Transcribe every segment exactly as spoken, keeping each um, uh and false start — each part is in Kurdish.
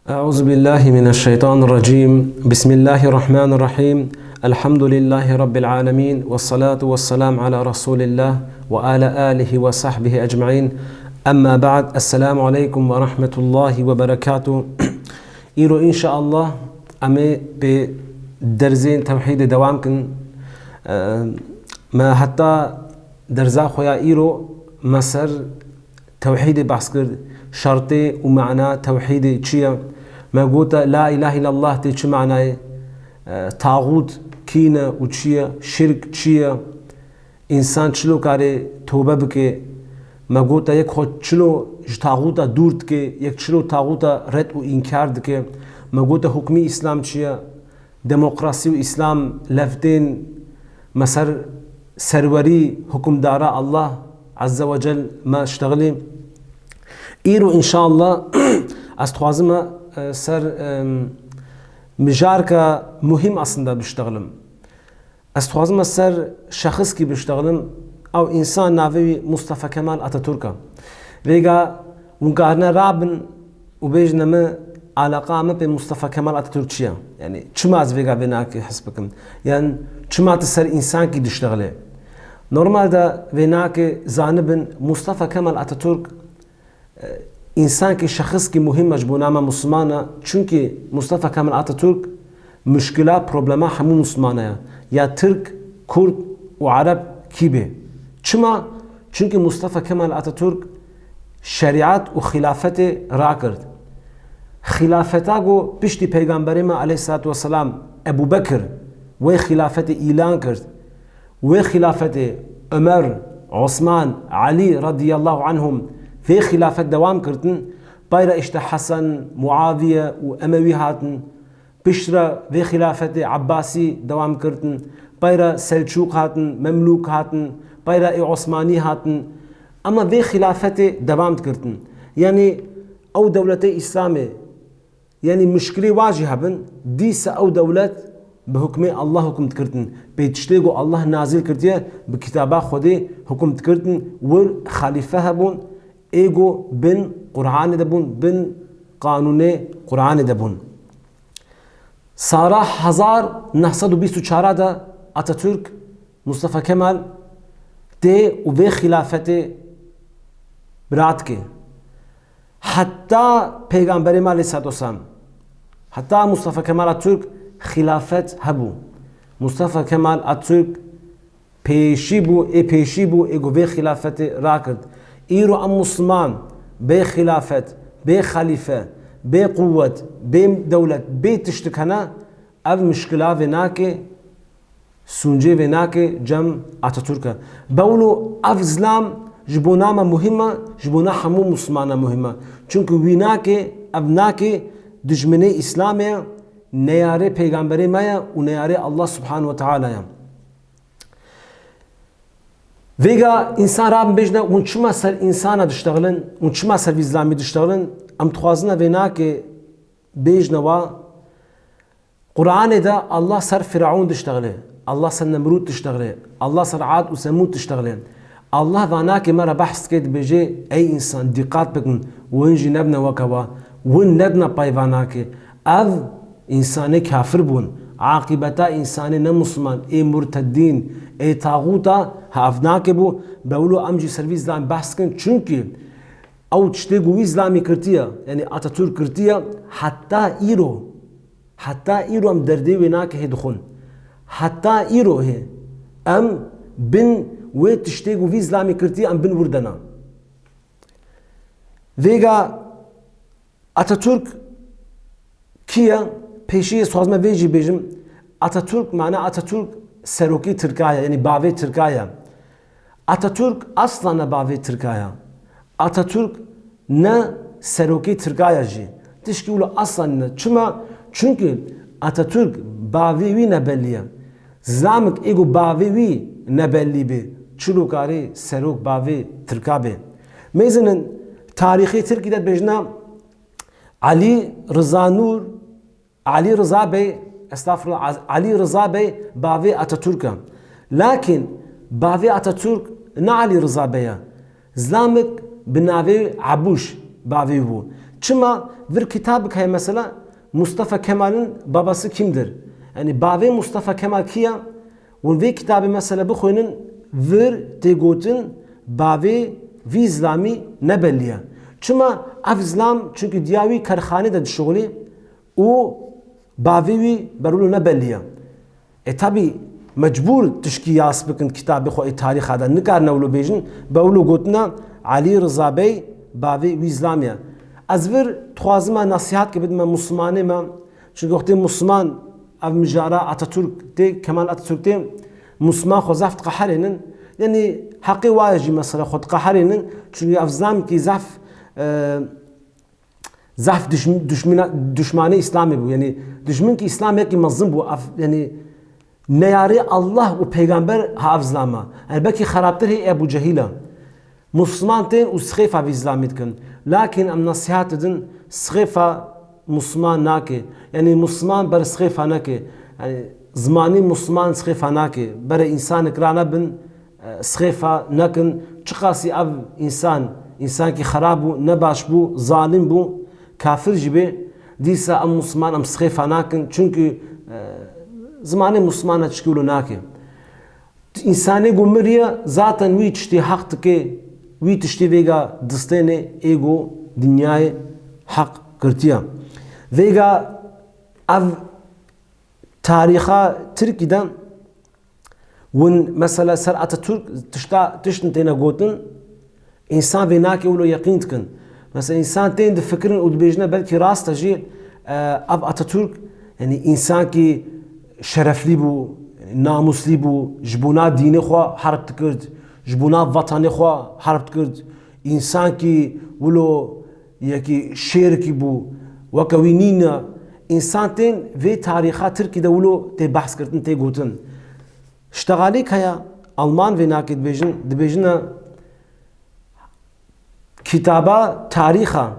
أعوذ بالله من الشيطان الرجيم. بسم الله الرحمن الرحيم. الحمد لله رب العالمين، والصلاة والسلام على رسول الله وعلى آله وصحبه أجمعين. أما بعد، السلام عليكم ورحمة الله وبركاته. Îro înşaallah em ê pê derzên tewhîdê dewam kin. Eee, me heta derza xwe ya îro me ser tewhîdê behs kir. Şertê û mana tewhîdê çi ye? Me gote la îlahe îllallah tê çi manayê? Eee, taxût kî ne û çi ye? Şirk çi ye? Însan çilo karê tobe bike? Me gote yek xwe çilo ji taxûta dûr dike, yek çilo taxûta red û înkar dike? Me gote hukmî Îslam çi ye? Demokrasî û Îslam levdên me ser serwerî hukimdara Allah Azze ve Cel me ştexilî. Îro înşallah ez dixwazim me, e, ser, em, mijarka muhîm aslında biştexilim. Ez dixwazim ez ser şexskî biştexilim, ew însan navê wî Mustafa Kemal Atatürk e. Vêga hûn karine rabin û bêjine min, alaqa min pê Mustafa Kemal Atatürk çi ye? Yanî çima ez vêga vênakê his bikim? Yan çima tu ser însankî diştexilê? Normalde vênakê zanibin Mustafa Kemal Atatürk Însankî şexskî muhîm e ji bo nama Muslimana, çunkî Mustafa Kemal Atatürk muşkila, problema hemû Muslimana ye, ya Tirk, Kurd û Ereb kî bê. Çima? Çunkî Mustafa Kemal Atatürk şerîet û xîlafetê rakird. Xîlafeta ku piştî Peygamberê me aleyhissalatu vesselam Ebu Bekir wê xîlafetê îlan kir. Wê xîlafetê Omer, Osman, Elî radiyallahu anhum vê xîlafet dewam kirtin. Peyra îşte Hesen, Muaviye û Emewî hatin. Piştre vê xîlafetê Ebbasî dewam kirtin. Peyra Selçûk hatin, Memlûk hatin. Peyra ê Osmanî hatin. Ama vê xîlafetê dewam dikirtin. Yanî ew dewletê Îslamê Yanî muşkilê wa jî hebin, dîsa ew dewlet bi hukmê Allah hukum dikirtin. Pê tiştê ku Allah nazil kirtiye, bi kitaba Xwedê hukum dikirtin, wir xalîfe hebûn, ê ku bin Qur'anê de bûn, bin qanûnê Qur'anê de bûn. Sala hezar neh sed û bîst û çar de Atatürk Mustafa Kemal tê û vê xîlafetê bira dike. Heta Pêgamberê me aleyhissalatu vesselam, heta Mustafa Kemal Atatürk xîlafet hebû. Mustafa Kemal Atatürk pêşî bû, ê pêşî bû, ê ku vê xîlafetê rakird. Îro em Musliman bê xîlafet, bê xelîfe, bê quwet, bê dewlet, bê tiştik hene, ev mişkila vê nake, sûncê vê nake cem Atatürk e. Bewlo ev zilam ji bo na me muhîm e, ji bo na hemû Muslimana muhîm e. Çunku wî nake, ev nake dijminê Îslamê ye, neyarê Pêgamberê me ye û neyarê Allah Subhanahu ve Teala ye. Vêga însan rabin bêjine, hûn çima ser însana diştexilin, hûn çima ser vî zilamî diştexilin? Em dixwazine vê nake bêjine wa, Qur'anê de Allah ser Firaûn diştexile, Allah ser Nemrûd diştexile, Allah ser Ad û Semûd diştexile. Allah vanakê me re behs dike, dibêje, ey însan, dîqat bikin, win jî nebine weke wa, win nedine pay vanakê. Ev însanê kafir bûn. Aqîbeta însanê ne musliman, ê murtedîn, ê taxûta, ha ev nake bû, bewlo em jî ser vî zilam behs kin, çunkî ew tiştê ku wî zilamî kirtiye, yanî Atatürk kirtiye, heta îro, heta îro em derdê wê nake hê dixwin. Heta îro hê em bin wê tiştê ku vî zilamî kirtiye, em bin wir de ne. Vêga Atatürk kî ye? Pêşî ez dixwazim vê jî bêjim. Atatürk, mana Atatürk serokê Tirka ye, yanî bavê Tirka ye. Atatürk asla ne bavê Tirka ye. Atatürk ne serokê Tirka ye jî. Tişkî wilo asla ne. Çima? Çunku Atatürk bavê wî ne bellî ye. Zilamik ê ku bavê wî ne bellî bê, çilo karê serok bavê Tirka bê? Mêzinin tarîxê Tirkî de dibêjine Elî Riza Nur, Elî Riza Bey, estağfurullah, Elî Riza Bey bavê Atatürk e. Lakin bavê Atatürk ne Elî Riza Bey e. Zilamik bi navê Ebûş bavê wî bû. Çima vir kitabik heye mesela, Mustafa Kemal'in babası kimdir? Yani bavê Mustafa Kemal kî ya? Hûn vê kitabê mesela bixwînin, vir tê gotin bavê vî zilamî ne bellî ye. Çima ev zilam, çunkî diya wî kerxanê de dişixulî û bavê wî ber wilo ne bellî ye. E, tabî mecbûr tişkî yas bikin kitabê xwe ê tarîxa de. Nikarine wilo bêjin, be wilo gotina Elî Riza Bey bavê wî zilamî ye. Ez vir dixwazime nasihatkê bidime Muslimanê me. Çunkî wextê Musliman ev mijara Atatürk tê, Kemal Atatürk tê, Musliman xwe zaf diqeherênin. Yanî heqê wa ye jî mesela xwe diqeherênin. Çunkî ev zilamkî zaf, e, zaf duşm-, duşmina-, duşmanê Îslamê bû. Yanî duşminkî Îslam yekî mezin bû. Ev, yanî neyarê Allah û peygamber ha ev zilama. Yanî belkî xerabtir hê Ebu Cehîl e. Musliman tên û sixêfa vî zilamî dikin. Lakin em nasihat didin, sixêfa Musliman nake. Yanî Musliman ber sixêfa neke. Yanî zimanî Musliman sixêfa nake. Bere însanek ranebin, e, sixêfa nekin. Çiqasî ev însan, însankî xerab bû, nebaş bû, zalim bû, kafir jî bê, dîsa em Musliman em sixêfa nakin. Çunkî, e, zimanê Muslimana çikî wilo nake. Însanê ku miriye, zaten wî tiştê heq dike, wî tiştê vêga distêne, ê ku dinyayê heq girtiye. Vêga ev tarîxa Tirkî de hûn mesela ser Atatürk tişta, tiştin têne gotin, Însan vê nake wilo yeqîn dikin. Mesela însan tên difikirin û dibêjine belkî rast e jî, e, ev Atatürk, yanî însankî şereflî bû, yanî namûslî bû, ji bona dînê xwe herb dikird, ji bona vatanê xwe herb dikird. Însankî wilo yekî şêrikî bû, weke wî nîne. Însan tên vê tarîxa Tirkî de wilo tê behs kirin, tê gotin. Ştexalîk heye, Alman vê nake dibêjin, dibêjine, Kitaba tarîxa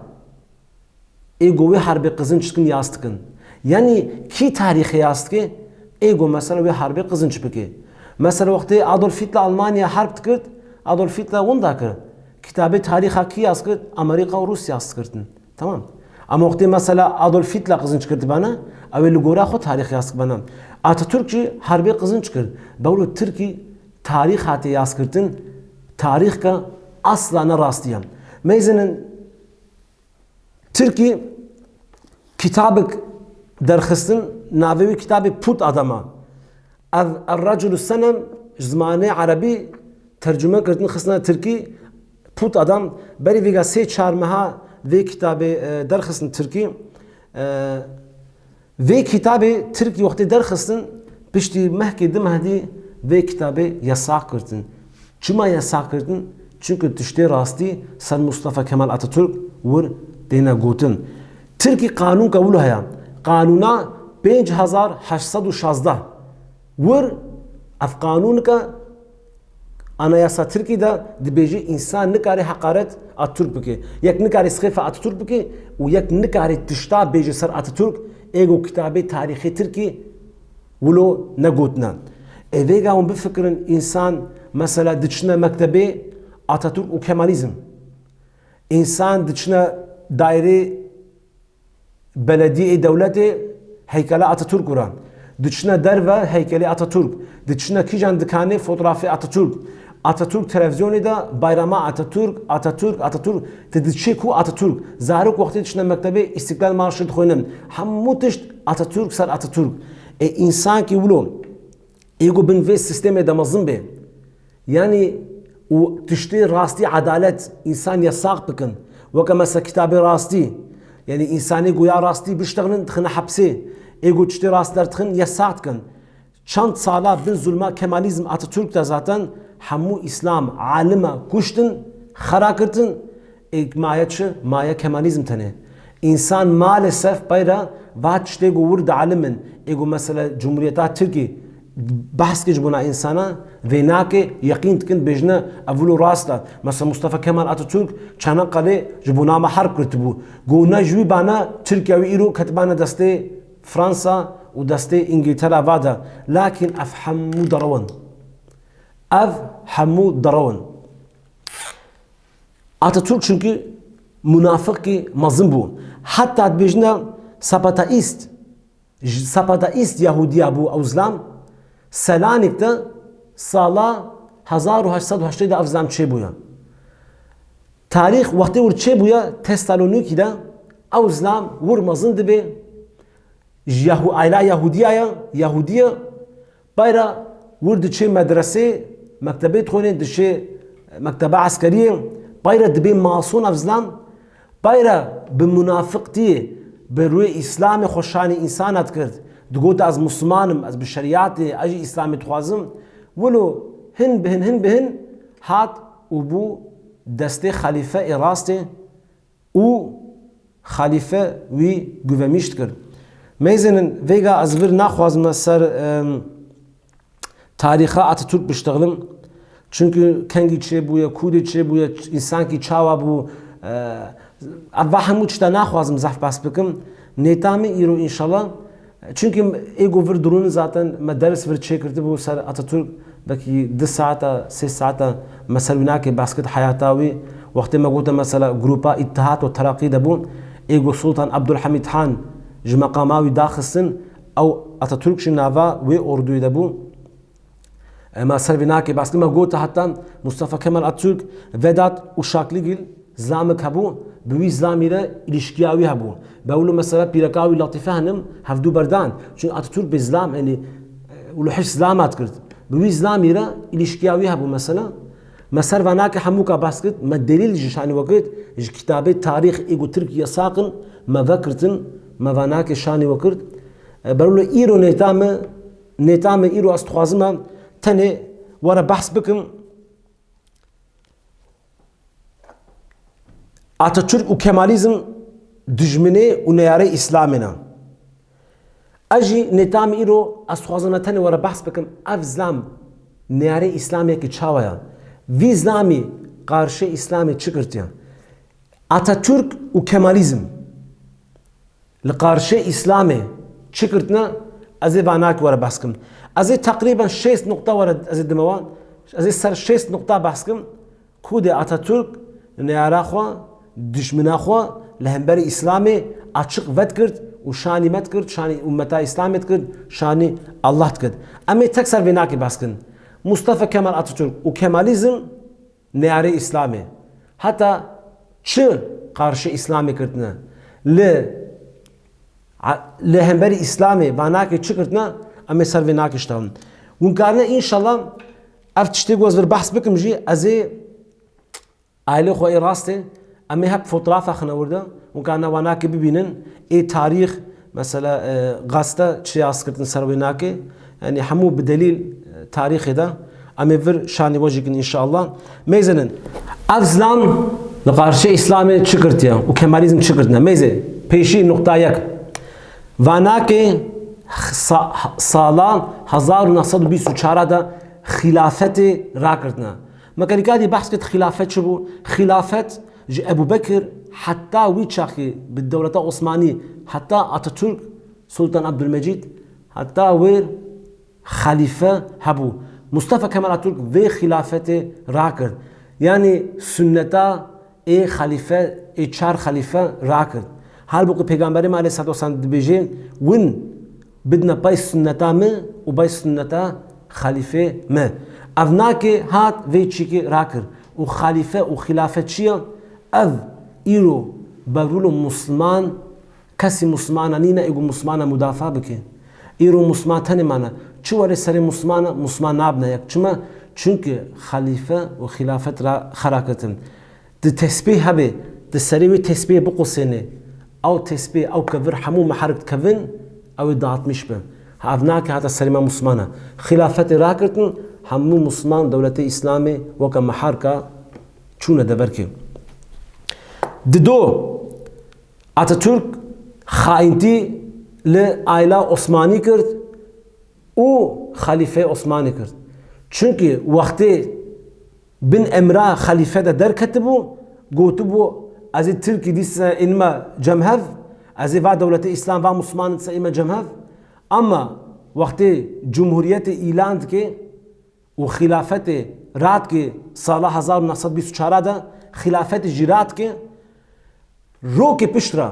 ê ku wê herbê qizinc dikin yas dikin. Yanî kî tarîxê yas dike? Ê ku mesela wê herbê qizinc bike. Mesela wextê Adolf Hitler Almanya herb dikirt, Adolf Hitler winda kir. Kitabê tarîxa kî yas kir? Amerîka û Rûsya yas dikirtin. Tamam. Ama wextê mesela Adolf Hitler qizinc kirtibana, ew ê li gora xwe tarîx yas dikibana. Atatürk jî herbê qizinc kir. Bewlo Tirkî tarîx hate yaskirtin, tarîxka asla ne rastî ye. Meyzinin Tirkî kitabik derxistin, navê wî kitabê Put Adama. Ev Er-Reculu Senem ji zimanê erebî tercume kirtin, xistina Tirkî, Put Adam. Berî vêga sê çar meha vê kitabê, e, derxistin Tirkî. E, Vê kitabê Tirkî wextê derxistin, piştî mehkê du meh dî vê kitabê yasaq kirtin. Çima yasaq kirtin? Çunku tiştê rastî ser Mustafa Kemal Atatürk wir têne gotin. Tirkî qanûnka wilo heye. Qanûna pênc hezar heşt sed û şazdeh. Wir ev qanûnika Anayasa Tirkî de dibêje însan nikare heqaret Atatürk bike. Yek nikare sixêfa Atatürk bike û yek nikare tişta bêje ser Atatürk, ê ku kitabê tarîxê Tirkî wilo negotine. Ê vêga hûn bifikirin, însan mesela diçine mektebê Atatürk û Kemalizm. Însan diçine dairê belediyê dewletê heykela Atatürk û re. Diçine derve heykelê Atatürk. Diçine kîjan dikanê fotografê Atatürk. Atatürk televizyonê de bayrama Atatürk, Atatürk, Atatürk. Te diçê ku Atatürk? Zarok wextê diçine mektebê Îstiklal Marşı dixwînin. Hemû tişt Atatürk ser Atatürk. Ê însankî wilo ê ku bin vê sîstemê de mezin bê. Yanî û tiştê rastî, edalet, însan yasaq bikin. Weke mesela kitabê rastî. Yanî însanê goya rastî biştexnin dixine hepsê. Ê ku tiştê rast derdixin yasaq dikin. Çend sala bin zulma Kemalizm Atatürk de zaten hemû Îslam, alime kuştin, xera kirtin. Ê maye çi? Maye Kemalizm tenê. Însan maalesef peyra va tiştê ku wir dialimin, ê ku mesela Cumhuriyeta Tirkî behs kir ji bona însana, vê nake, yeqîn dikin, bêjine, ev wilo rast e. Mesela Mustafa Kemal Atatürk Çanakkale ji bona me herb girtibû. Ku ne ji wî bana Tirkiye wî îro ketibane destê Fransa û destê Îngiltere va de. Lakin ev hemû derew in. Ev hemû derew in. Atatürk çünkü munafiqî mezin bû. Heta dibêjine Zapataist, Zapataist Yahudiya bû ew zilam. Selanik de sala hezar û heşt sed û heştê de ev zilam çêbûye. Tarîx wextê wir çêbûye Tesalonîkî de ew zilam wir mezin dibe. Ji Yahu-, aîla Yahudiya ye, Yahudiya. Bayra wir diçê medresê, mektebê dixwînê, diçê mekteba eskeriyê. Bayra dibê mason ev zilam. Bayra bi munafiqtiyê, bi rûyê Îslamê xwe şanî însana dikird. Digot, ez Musliman im, ez bi şerîatê, ez jî Îslamê dixwazim. Wilo hin bi hin, hin bi hin hat û bû destê xelîfe ê rastê û xelîfe wî guvemîşt kir. Mêzênin vêga ez vir naxwazim ez ser, em, tarîxa Atatürk biştexlim. Çunkî kengî çêbûye, kûdê çêbûye, ç-, însankî çawa bû, e, ev va hemû tişta naxwazim zehf behs bikim. Nêta min îro înşallah. Çunkî ê ku vir dirûn zaten me ders vir çêkirtibû ser Atatürk, belkî du saeta, sê saeta me ser wî nake behs kir heyata wî. Wextê me gote mesela grupa Îttihat û Teraqî de bû, ê ku Sultan Abdulhamîd Han ji meqama wî daxistin, ew Atatürk jî nava wê orduyê de bû. Ema ser vê nake behs kir, me gote heta Mustafa Kemal Atatürk, Vedat Uşaklıgil zilamek hebû, bi wî zilamî re îlişkiya wî hebû. Be wilo mesela pîreka wî Latîfe Henim hevdû berdan. Çunkî Atatürk bi zilam, yanî, e, wilo hiş zilamat kir. Bi wî zilamî re îlişkiya wî hebû mesela. Me ser vanake hemûka behs kir, me delîl ji şanî we kir, ji kitabê tarîx ê ku Tirkî yesaq in, me vekirtin, me vanake şanî we kir. E, berûlo îro nêta me, nêta me îro ez dixwazim em tenê were behs bikim. Atatürk û Kemalizm dijminê û neyarê Îslamê ne. Ez jî nêta me îro ez dixwazim me tenê were behs bikim. Ev zilam neyarê Îslamê ki çawa ya? Vî zilamî qarşê Îslamê çi girtiye? Atatürk û Kemalizm. Li qarşê Îslamê çi kirtine, ez ê vanakî were behs kim. Ez ê teqrîben şêst nuqta were, ez ê dime wan, ez ê ser şêst nuqta behs kim, ku dê Atatürk neyara xwe, dijmina xwe li hemberî Îslamê açiq vedikirt û şanî me dikirt, şanî ummeta Îslamê dikirt, şanî Allah dikirt. Em ê tek ser vê nakê behs kin. Mustafa Kemal Atatürk û Kemalîzm neyarê Îslamê. Heta çi qarşî Îslamê kirtine? Li, a, li hemberî Îslamê vanakê çi kirtine? Em ê ser vê nakê ştewin. Hûn karine înşallah ev tiştê ku ez vir behs bikim jî, ez ê ailê xwe ê rastê, em ê hep fotoğrafa xine wir de, hûn karine vanakê bibînin, ê tarîx, mesela, e, gazete çi yaz kirtin ser wê nakê, yanî hemû bi delîl, e, tarîxê de, em ê vir şanî we jî kin înşallah. Mêzinin, ev zilam li qarşê Îslamê çi kirtiye û Kemalîzm çi kirtine? Mêzê, pêşî nuqta yek. Vanakê sa-, sala hezar û neh sed û bîst û çar de xîlafetê rakirtine. Me kerîka dî behs kir xîlafet çi bû? Xîlafet ji Ebu Bekir heta wî çaxî bi dewleta Osmanî, heta Atatürk, Sultan Abdülmecîd, heta wê xelîfe hebû. Mustafa Kemal Atatürk vê xîlafetê rakir. Yanî sunneta ê xelîfe, ê çar xelîfe rakir. Halbûkî Pêgamberê me aleyhissalatu vesselam dibêje, win bidine pey sunneta min û pey sunneta xelîfê min. Ev nakê hat vê çîkê rakir. Û xelîfe û xîlafe çi ye? Ev îro berûlo Musliman, kesî Muslimana nîne ê ku Muslimana mudafa bike. Îro Musliman tenê mane. Çi were serê Muslimana, Musliman nabine yek. Çima? Çunke xelîfe û xîlafet ra xera ketin. Di tesbîh hebe, di serê wê tesbîhê biqusêne, ew tesbîh, ew kevir hemû meherik dikevin, ew ê dağıtmış be. Ev nake hata serê me Muslimana. Xîlafetê rakirtin, hemû Musliman dewletê Îslamê weke meherka çûne deverkê. Dido, Atatürk xaîntî li aîla Osmanî kir û xelîfeyê Osmanî kir. Çunkî wextê bin emra xelîfe de derketibû, gotibû, ez ê Tirkî dîsa ênime cem hev, ez ê va dewletê Îslam, va Musliman dîsa ême cem hev. Ama wextê cumhuriyetê îlan dike û xîlafetê radike sala hezar û neh sed bîst û çar de, xîlafetê jî radike, Rokê pişt re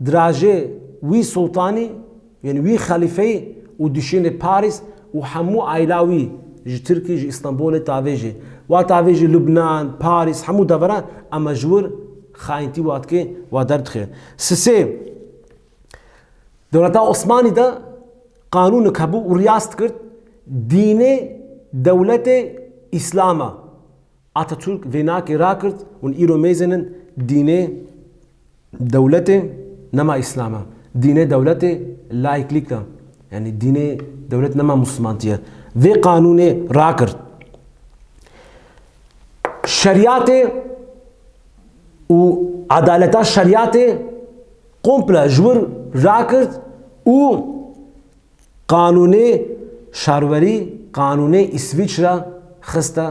dirajê wî sultanî, yanî wî xelîfeyî û dişênê Parîs û hemû aîla wî ji Tirkî, ji Îstanbulê tavê jî. Wa tavê jî Lubnan, Parîs, hemû devera, ema ji wir xayîntî wa dike, wa derdixe. Sisê, dewleta Osmanî de qanûnek hebû û riyaz dikirt, dînê dewletê Îslam e. Atatürk vênakê rakirt û îro mêzênin dînê dewletê nema Îslam e. Dînê dewletê laiklik e. Yanî dînê dewlet nema Muslimantiye. Vê qanûnê rakirt. Şeriyatê û edaleta şeriyatê komple ji wir rakirt û qanûnê şarwerî, qanûnê Îsvîçre xiste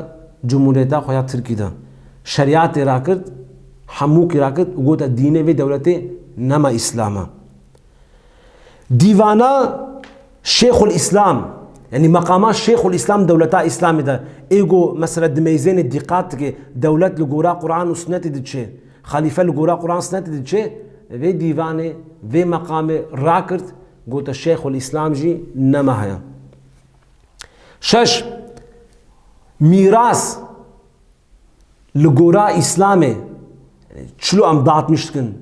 Cumhuriyeta xwe ya Tirkî de. Şeriyatê rakirt, hemûkî rakirt û gote dînê vê dewletê nema Îslam e. Dîvana Şêxul Îslam, yanî meqama Şêxul Îslam dewleta Îslamê de, ê ku mesela dimeyzênê dîqat dike, dewlet li gora Quran û Sunnetê diçe, xelîfe li gora Quran Sunnetê diçe, vê dîvanê, vê meqamê rakirt, gote Şêxul Îslam jî nema heye. Şeş, mîras li gora Îslamê, çilo em datmiş dikin,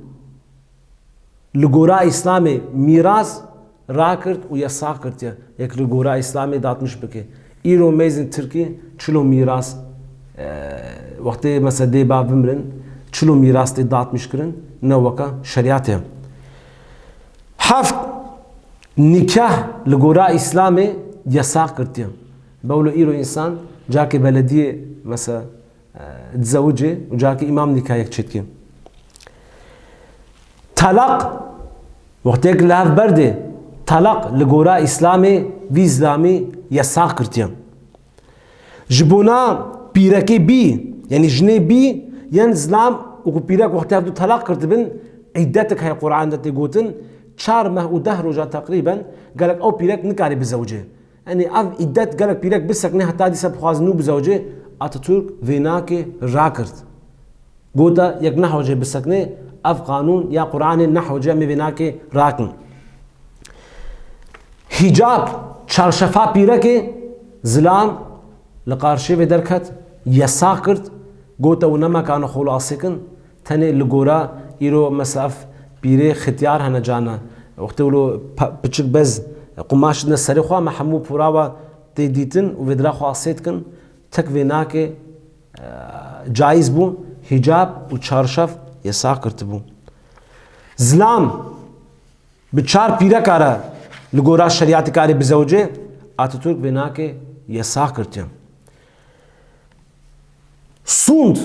li gora Îslamê mîras rakirt û yasax kirtiye, yek li gora Îslamê datmiş bike. Îro mêzin Tirkî çilo mîras, e, wextê mesela dê bav bimirin, çilo mîras tê datmiş kirin, ne weka şeriyatê. Heft, nikah li gora Îslamê yasax kirtiye. Bewlo îro însan cakê belediyê mesela, e, dizewicê û cakê îmam nikah yek çêdike. Talaq, wextêk li hev berdê, talaq li gora Îslamê vî zlamî yasax kirtiye. Ji bona pîrekê bî, yanî jinê bî, yên zilam û ku pîrek wextê hevdu talaq kirtibin, îddetek heye Quran de tê gotin, çar meh û deh roja teqrîben gelek ew pîrek nikare bizewicê. Yanî ev îddet gelek pîrek bisekne heta dîsa bixwazin nû bizewicê, Atatürk vênakê rakirt. Gote yek nehewce bisekne, ev qanûn ya Quranê nehewce em ê vênakê rakin. Hîcab, çarşefa pîrekê, zilam li qarşê vê derket, yasax kirt, gote û nema kane xwe li asê kin, tenê li gora îro mesela ev pîrê xitiyar hene cana. Wextê wilo pe-, piçik bez qumaş dine serê xwe, me hemû pora we tê dîtin û vê dira xwe asê dikin, tek vênakê, e, caiz bû, hîcab û çarşaf yasax kirtibû. Zilam bi çar pîreka re li gora şeriyatê kare bizewicê, Atatürk vênakê yasax kirtiye. Sûnd,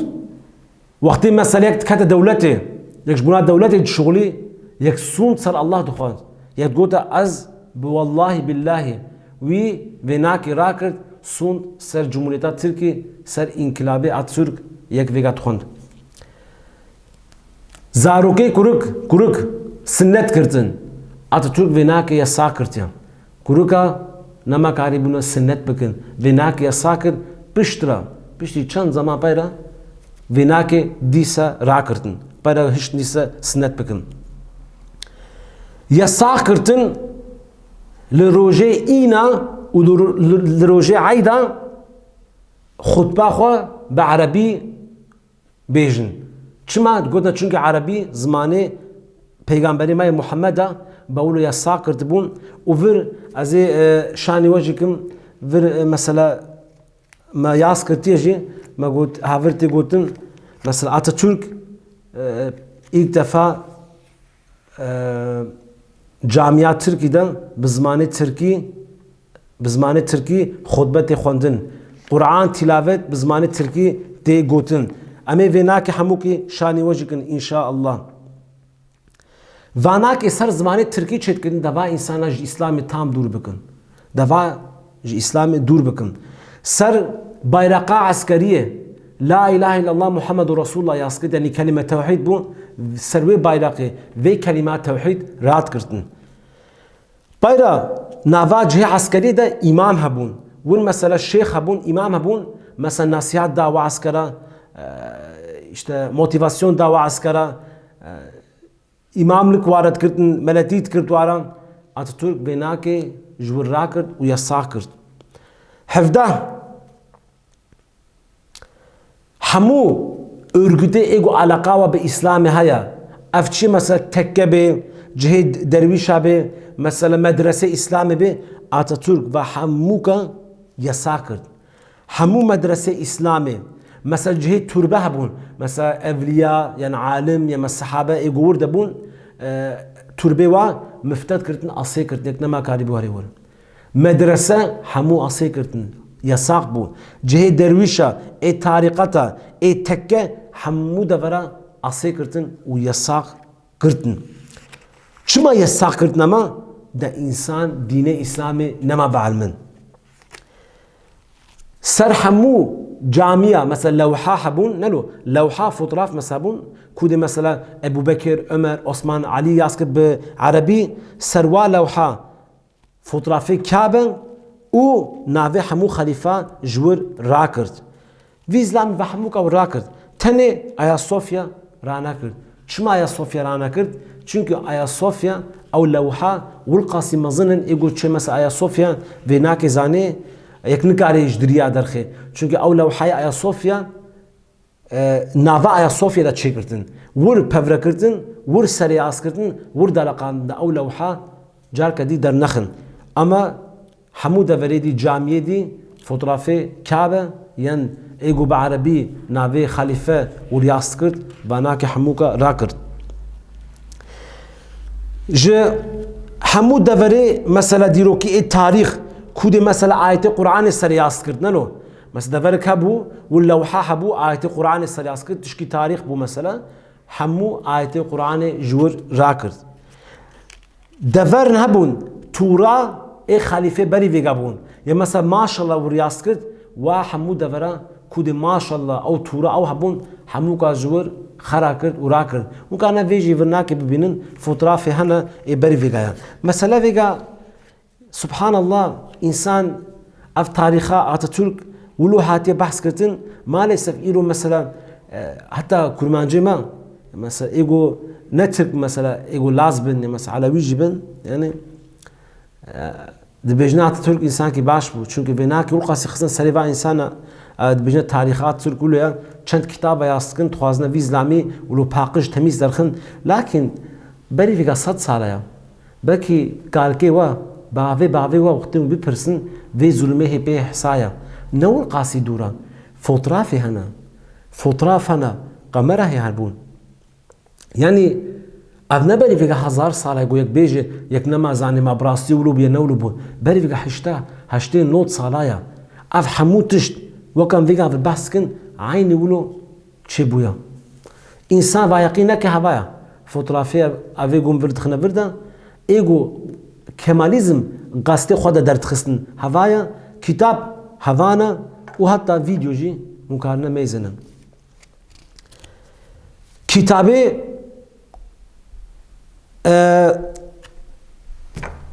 wextê mesela yek dikete dewletê, yek ji bona dewletê dişuxulî, yek sûnd ser Allah dixwend. Yek digote, ez bi wellahî billahî wî vênakê rakirt, sûnd ser Cumhuriyeta Tirkî, ser înkilabê Atatürk yek vêga dixwend. Zarokê kurik, kurik sinnet kirtin. Atatürk vênakê yasax kirtiye. Kurika nema karî bûne sinnet bikin. Vênakê yasax kir, piştre, piştî çend zeman peyre vênakê dîse rakirtin. Peyre hişt dîse sinnet bikin. Yasax kirtin li rojê îna û li, li, li rojê eyda xutba xwe bi erebî bêjin. Çima? Gotin, çunke erebî zimanê peygamberê me yê Muhammed e, bawlo yasax kirtibûn û vir ez ê, e, şanî we jî kim, vir, e, mesela me yas kirtiye jî, me got, ha vir tê gotin, mesela Atatürk, e, ilk defa, e, camiya Tirkî de bi zimanê Tirkî bi zimanê Tirkî xutbe tê xwendin. Quran tîlavet bi zimanê Tirkî tê gotin. Em ê vênakê hemûkî şanî we jî kin, înşaallah. Vanakê ser zimanê Tirkî çêdikirin, deva însana ji Îslamê tam dûr bikin. Deva ji Îslamê dûr bikin. Ser bayraqa eskeriyê, La ilahe illallah Muhammedur Resulullah yaskit, yanî kelîme tewhîd bû, ser wê bayraqê, vê kelîma tewhîd rat girtin. Peyra nava cihê eskerî de îmam hebûn. Wir mesela şêx hebûn, îmam hebûn. Mesela nasihat da we eskera, e, işte motivasyon da we eskera, e, Îmamlik waret kirtin, meletî dikir dwaran. Atatürk vê nakê ji wir rakird û yasax kird. Hevdeh. Hemû örgütê ê ku eleqa we bi Îslamê heye, ev çi mesela tekke bê, cihê derwîşa bê, mesela medrese Îslamê bê, Atatürk ve hemûka yasax kird. Hemû medresê Îslamê, mesela cihê turbe hebûn, mesela evliya, yan alim, ya me sehabe ê ku wir de bûn, e, turbê wa miftet kirtin, asê kirtin, yek nema karî bû herê wir. Medrese hemû asê kirtin, yasax bû. Cihê derwîşa, ê tarîqeta, ê tekke hemû devera asê kirtin û yasax kirtin. Çima yasax kirtin ama? De însan dînê Îslamê nema bielmin. Ser hemû camiya, mesela lewha hebûn, nelo, lewha, fotraf mesela bûn, ku dê mesela Ebu Bekir, Ömer, Osman, Elî yaz kir bi erebî, ser wa lewha fotrafê Kabe û navê hemû xelîfa ji wir rakirt. Vî zilamî ve hemûka wir rakirt. Tenê Ayasofya ranekird. Çima Ayasofya ranekird? Çunke Ayasofya ew lewha wilqasî mezin in, ê got çê mesela Ayasofya vê nakê zanê, yek nikarê ji diriya derxê. Çunke ew lewhayê Ayasofya, e, nava Ayasofya de çêkirtin. Wir pevrekirtin, wir serê askirtin, wir daleqandin de ew lewha carke dî dernexin. Ama hemû deverê dî, camiyê dî, fotrafê Kabe, yên ê ku bi erebî navê xelîfe wir yaz kirt, vanakê hemûka rakirt. Ji hemû deverê mesela dîrokî ê tarîx, ku dê mesela ayetê Qur'anê ser yaz kirt, neno. Mesela deverek hebû, wir lewha hebû, ayetê Qur'anê ser yaz kirt, tişkî tarîx bû mesela. Hemû ayetê Qur'anê ji wir rakirt. Deverin hebûn, tûra ê xelîfê berî vêga bûn. Ya mesela maşallah wir yaz kirt, wa hemû devera ku dê maşallah ew tûra ew hebûn, hemûka ji wir xera kirt û rakirt. Wika ne vê jî vir nake bibînin, fotrafê hene ê berî vêga ya. Mesela vêga Subhanallah, însan ev tarîxa Atatürk wilo hatiye behs kirtin, maalesef îro mesela, e, heta kurmancê me, mesela ê ku ne Tirk mesela ê ku Laz bin, ya mesela Elewî jî bin, yani, e, dibêjin Atatürk însankî baş bû. Çunke vê nakê wilqasî xistin serê va însana, e, dibêjin tarîxa Atatürk wilo ya, çend kitaba yaz dikin, dixwazine vî zilamî wilo paqij temîz derxin. Lakin berî vêga sed sala ya. Belkî kalkê we, bavê bavê we wextê bipirsin, vê zulmê hê pê hesaya. Ne wilqasî dûr e. Fotrafê hene. Fotraf hene. Kamera hê herbûn. Yanî, ev ne berî vêga hezar sala ye, ku yek bêje, yek nema zanê ma bi rastî wilo bûye, ne wilo bû. Berî vêga heşta, heştê not sala ye. Ev hemû tişt, wek em vêga ve behs dikin, eynî wilo çêbûye. Însan va yeqîn neke heva ye. Fotrafê ev, evê ku em vir dixine vir de, ê ku Kemalizm qestê xwe de derdixistin heva ye, kitab heva ne û heta vîdeo jî hûn karine mêzinin. Kitabê, e,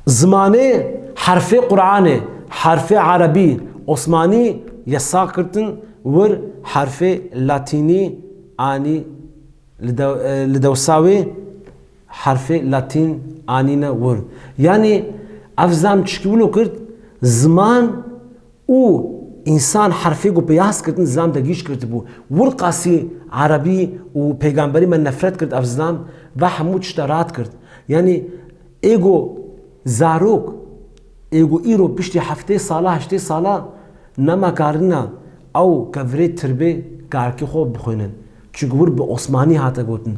zimanê herfê Qur'anê, herfê erebî, osmanî yasax kirtin, wir herfê latînî anî li dew-, e, li dewsa wê herfê latîn anîne wir. Yanî ev zilam çikî wilo kirt, ziman û însan herfê ku pêyaz kirtin zilam degîş kirtibû. Wilqasî erebî û pêgamberî me nefret kirt ev zilam ve hemû tişta rat kirt. Yanî ê ku zarok, ê ku îro piştî heftê sala, heştê sala nema karina ew kevirê tirbê karkê xwe bixwînin. Çunku wir bi osmanî hate gotin.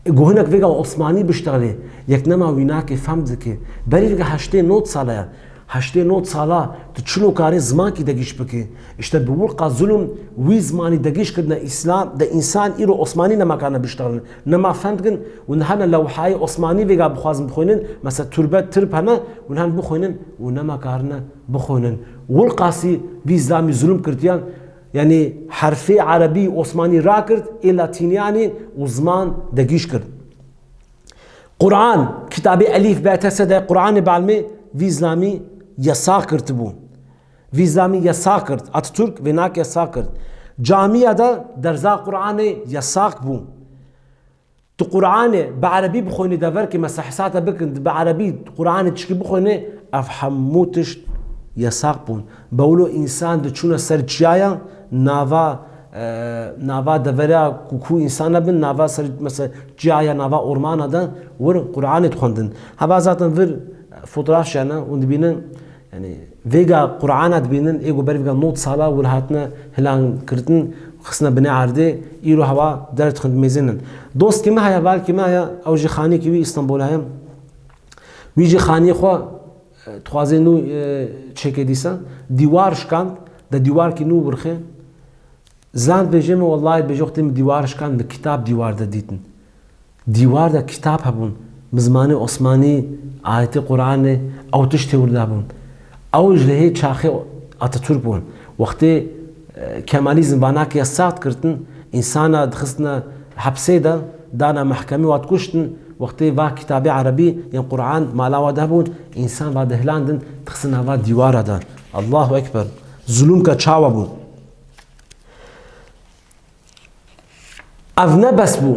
Ê ku hinek vêga osmanî biştexilê, yek nema wî nake, fehm dike. Berî vêga heştê not sala ya. Heştê not sala tu çilo karê zimankî degîş bike. Îşte bi wilqa zulm wî zimanî degîş kirdine îslam, de însan îro osmanî nema karine biştexilin. Nema fehm dikin û hene lewhayê osmanî vêga bixwazin bixwînin, mesela turbe tirb hene û hen bixwînin û nema karine bixwînin. Wilqasî vî zilamî zulm kirtiyan, yanî herfê erebî osmanî rakirt, ê latînî anî û ziman degîş kir. Quran, kitabê elîf be te se de Quranê balmê vî zilamî yasax kirtibû. Vî zilamî yasax kirt. Atatürk vê nak yasax kirt. Camiya de derza Quranê yasax bû. Qur'anê bi erebî bixwînî, deverkê mesehsata bikin, bi erebî Qur'anê tişkî bixwînî, ev hemû tişt yesaq bûn. Bewlo însan diçûne ser çiyaya, nava, e, nava devera ku, ku însan nebin, nava ser, mesela, çiyaya, nava ormana de wir Qur'anê dixwendin. Heva zaten vir fotoğraf şiyane û dibînin, yani, vêga Qur'ana dibînin, ê ku berî vêga nod sala wir hatine hilan kirtin, xistine binê erdê, îro heva derdixin, mêzin in. Dostkî me heye, balkî me heye, ew jî xanîkî wî Îstanbul heye. Wî jî xaniyê xwe, e, dixwazê nû, e, çêke dîsa. Dîwar şikand, de dîwarkî nû wirxê. Zilam dibêje min, wellahî dibêje, wextê min dîwar şikand, min kitab dîwar de dîtin. Dîwar de kitab hebûn. Bi zimanê Osmanî, ayetê Qur'anê, ew tiştê wir de hebûn. Ew ji lehê çaxê Atatürk bûn. Wextê, e, Kemalîzm vanakê ya saxt kirtin, însana dixistine hepsê de, dana mehkemê, wa dikuştin, wextê va kitabê erebî, yên Qur'an mala wa de hebûn, însan va dihlandin, dixistin nava dîwara de. Allahu Ekber. Zulûmka çawa bû? Ev ne bes bû.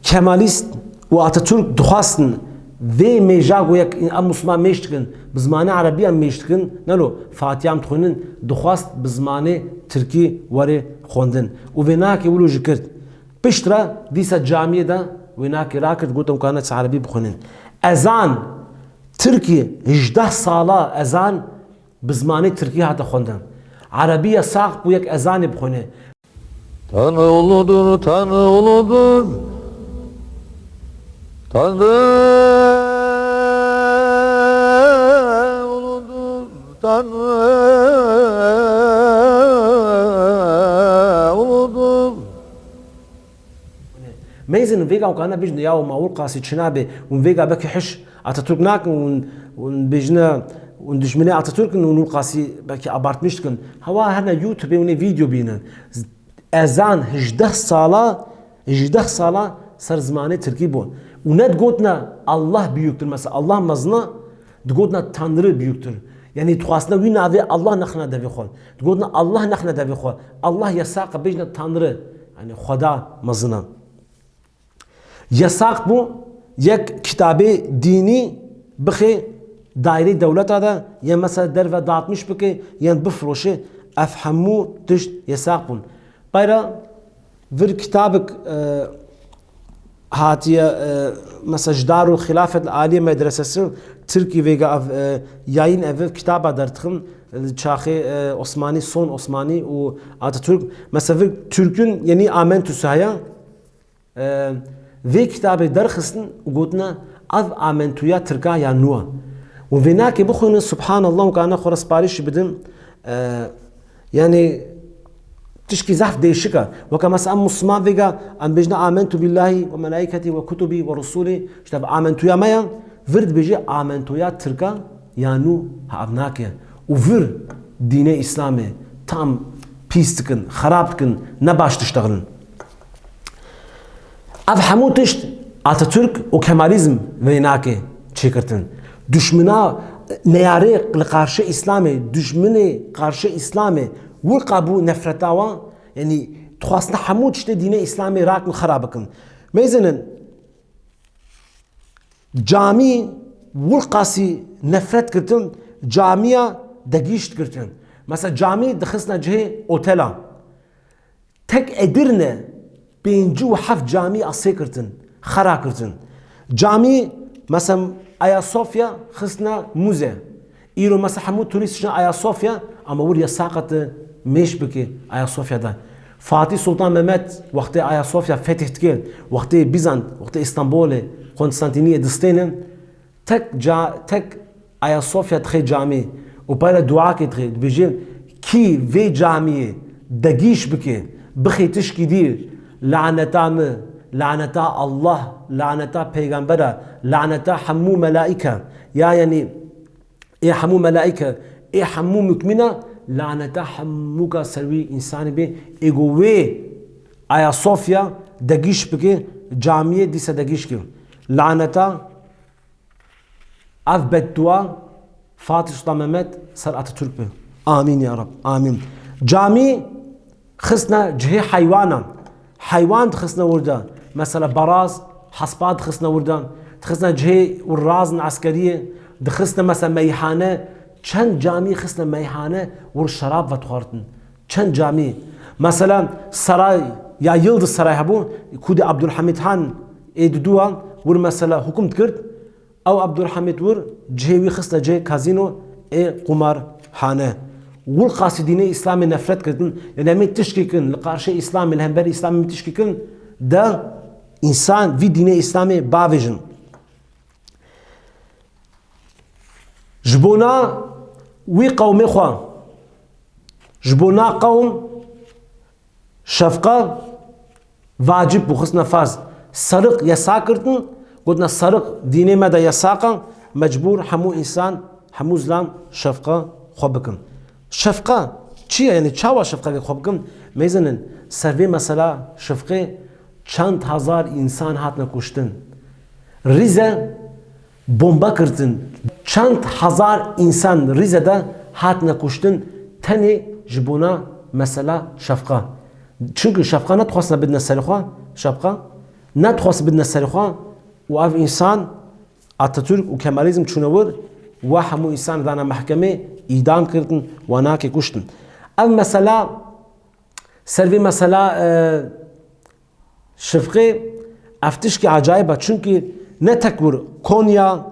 Kemalîst û Atatürk dixwastin vê mêja ku yek em Musliman mêj dikin, bi zimanê erebî em mêj dikin, nelo, Fatiha em dixwînin, dixwast bi zimanê tirkî were xwendin. Û vênakê wilo jî kir. Piştre dîsa camiyê de wênakê rakir, got em karine çi erebî bixwînin. Ezan, tirkî hejdeh sala ezan bi zimanê tirkî hate xwendin. Erebî yesaq bû yek ezanê bixwîne. Tanrı uludur, Tanrı uludur. Tanrı uludur, Tanrı uludur. Mêzin vêga û kana bijne ya û ma wir qasî çi nabe, û vêga belkî hiş Atatürk nakin, û, û bêjine, û dijminê Atatürk in, û wir qasî belkî abartmiş dikin. Hewa herne YouTubeê û nê video bînin. Ezan hejdeh sala, hejdeh sala ser zimanê tirkî bû. Û ne digotina Allah büyüktür, mesela Allah mezina, digotina Tanrı büyüktür. Yani dixwastina wî navê Allah nexna devê xwe. Digotina Allah nexna devê xwe. Allah yesaq e bêjine Tanrı. Yani Xweda mezina. Yesaq bû yek kitabê dînî bixê daîrê dewleta de, yên mesela derve dağıtmış bike, yên bifiroşe, ev hemû tişt yesaq bûn. Peyra vir kitabik, e, hatiye, e, mesela ji Darul Xilafet Aliye Medresesi Tirkî vêga ev, e, yayın evi kitaba derdixin, e, çaxê, e, Osmanî, son Osmanî û Atatürk. Mesela vir Türk'ün yeni Amentüsü heye. E, vê kitabê derxistin û gotine, ev amentuya tirka ya nû e. Û vênakê bixwînin, subhanallah, û kana xwe re siparîş bidin. E, yani, tişkî zehf değişik e. Weke mesela em Musliman vêga, em bêjine amentu billahi ve melaiketi ve kutubi ve rusuli, işte ev amentuya me ya, vir dibêje amentuya tirka ya nû, ha, ev nake. Û vir dînê Îslamê tam pîs dikin, xerab dikin, ne baş diştexilin. Ev hemû tişt Atatürk û Kemalizm vênakê çêkirtin. Duşmina neyarê li qarşê Îslamê, duşminê qarşê Îslamê wirqa bû nefreta wan, yanî dixwastin hemû tiştê dînê Îslamê rakin xera bikin. Mêzinin camî wirqasî nefret girtin, camiya degîşt girtin. Mesela camî dixistina cihê otela. Tek Edirne pêncî û heft camî asê kirtin, xera kirtin. Camî, mesela Ayasofya xistine muze. Îro mesela hemû turîst çine Ayasofya, ama wir yesaq e tu mêş bike Ayasofya de. Fatîh Sultan Mehmet wextê Ayasofya fetih dike, wextê Bizant, wextê Îstanbulê, Konstantîniyê distêne, tek ca-, tek Ayasofya dixê camî û peyre duakê dixê, dibêje, kî vê camiyê degîş bike, bixê tişkî dî, laneta min, laneta Allah, laneta pêgambera, laneta hemû melaîke, ya yanî ê hemû melaîke, ê hemû mukmîna, laneta hemûka ser wî însanî bê, ê ku wê Ayasofya degîş bike, camiyê dîsa degîş ke. Laneta Ev beddua Fatih Sultan Mehmet ser Atatürk be. Amîn ya Rab. Amîn. Camî xistine cihê heywanan. Heywan dixistine wir de. Mesela baraz, Hespa dixistine wir de, dixistine cihê wir razin eskeriyê, dixistine mesela meyhane, çend camî xistine meyhane wir şerab vedixwartin. Çend camî. Mesela Saray ya Yıldız Saray hebû, ku di Abdülhamit Han ê diduwa wir mesela hukum dikirt, ew Abdülhamit wir cihê wî xistine cihê kazîno ê qumarhane. Wilqasî dînê Îslamê nefret kirdin, yani em ê tişkî kin, li qarşê Îslamê, li hember Îslamê em ê tişkî kin, de însan vî dînê Îslamê bavêjin. Ji bona wî qewmê xwe, ji bona qewm şefqa vacib bû, xistine farz. Sariq yesa kirdin, gotina sariq dînê me de yesaq e, mecbûr hemû însan, hemû zilam şefqa xwe bikin. Şefqa çi ye? Yani çawa şefqeke xwe bikin? Mêzinin, ser vê mesela şefqê çend hezar însan hatine kuştin. Rîze bomba girtin. Çend hezar însan Rîze de hatine kuştin tenê ji bona mesela şefqa. Çimkî şefqa nedixwastine bidine serê xwe, şefqa nedixwast bidine serê xwe û ev însan Atatürk û Kemalîzm çûne wir, we hemû însan dana mehkemê, îdam kirdin, we nakê kuştin. Ev mesela, ser vê mesela, e, şifqê, ev tişkî ecayib e. Çimkî ne tek wir, Konya,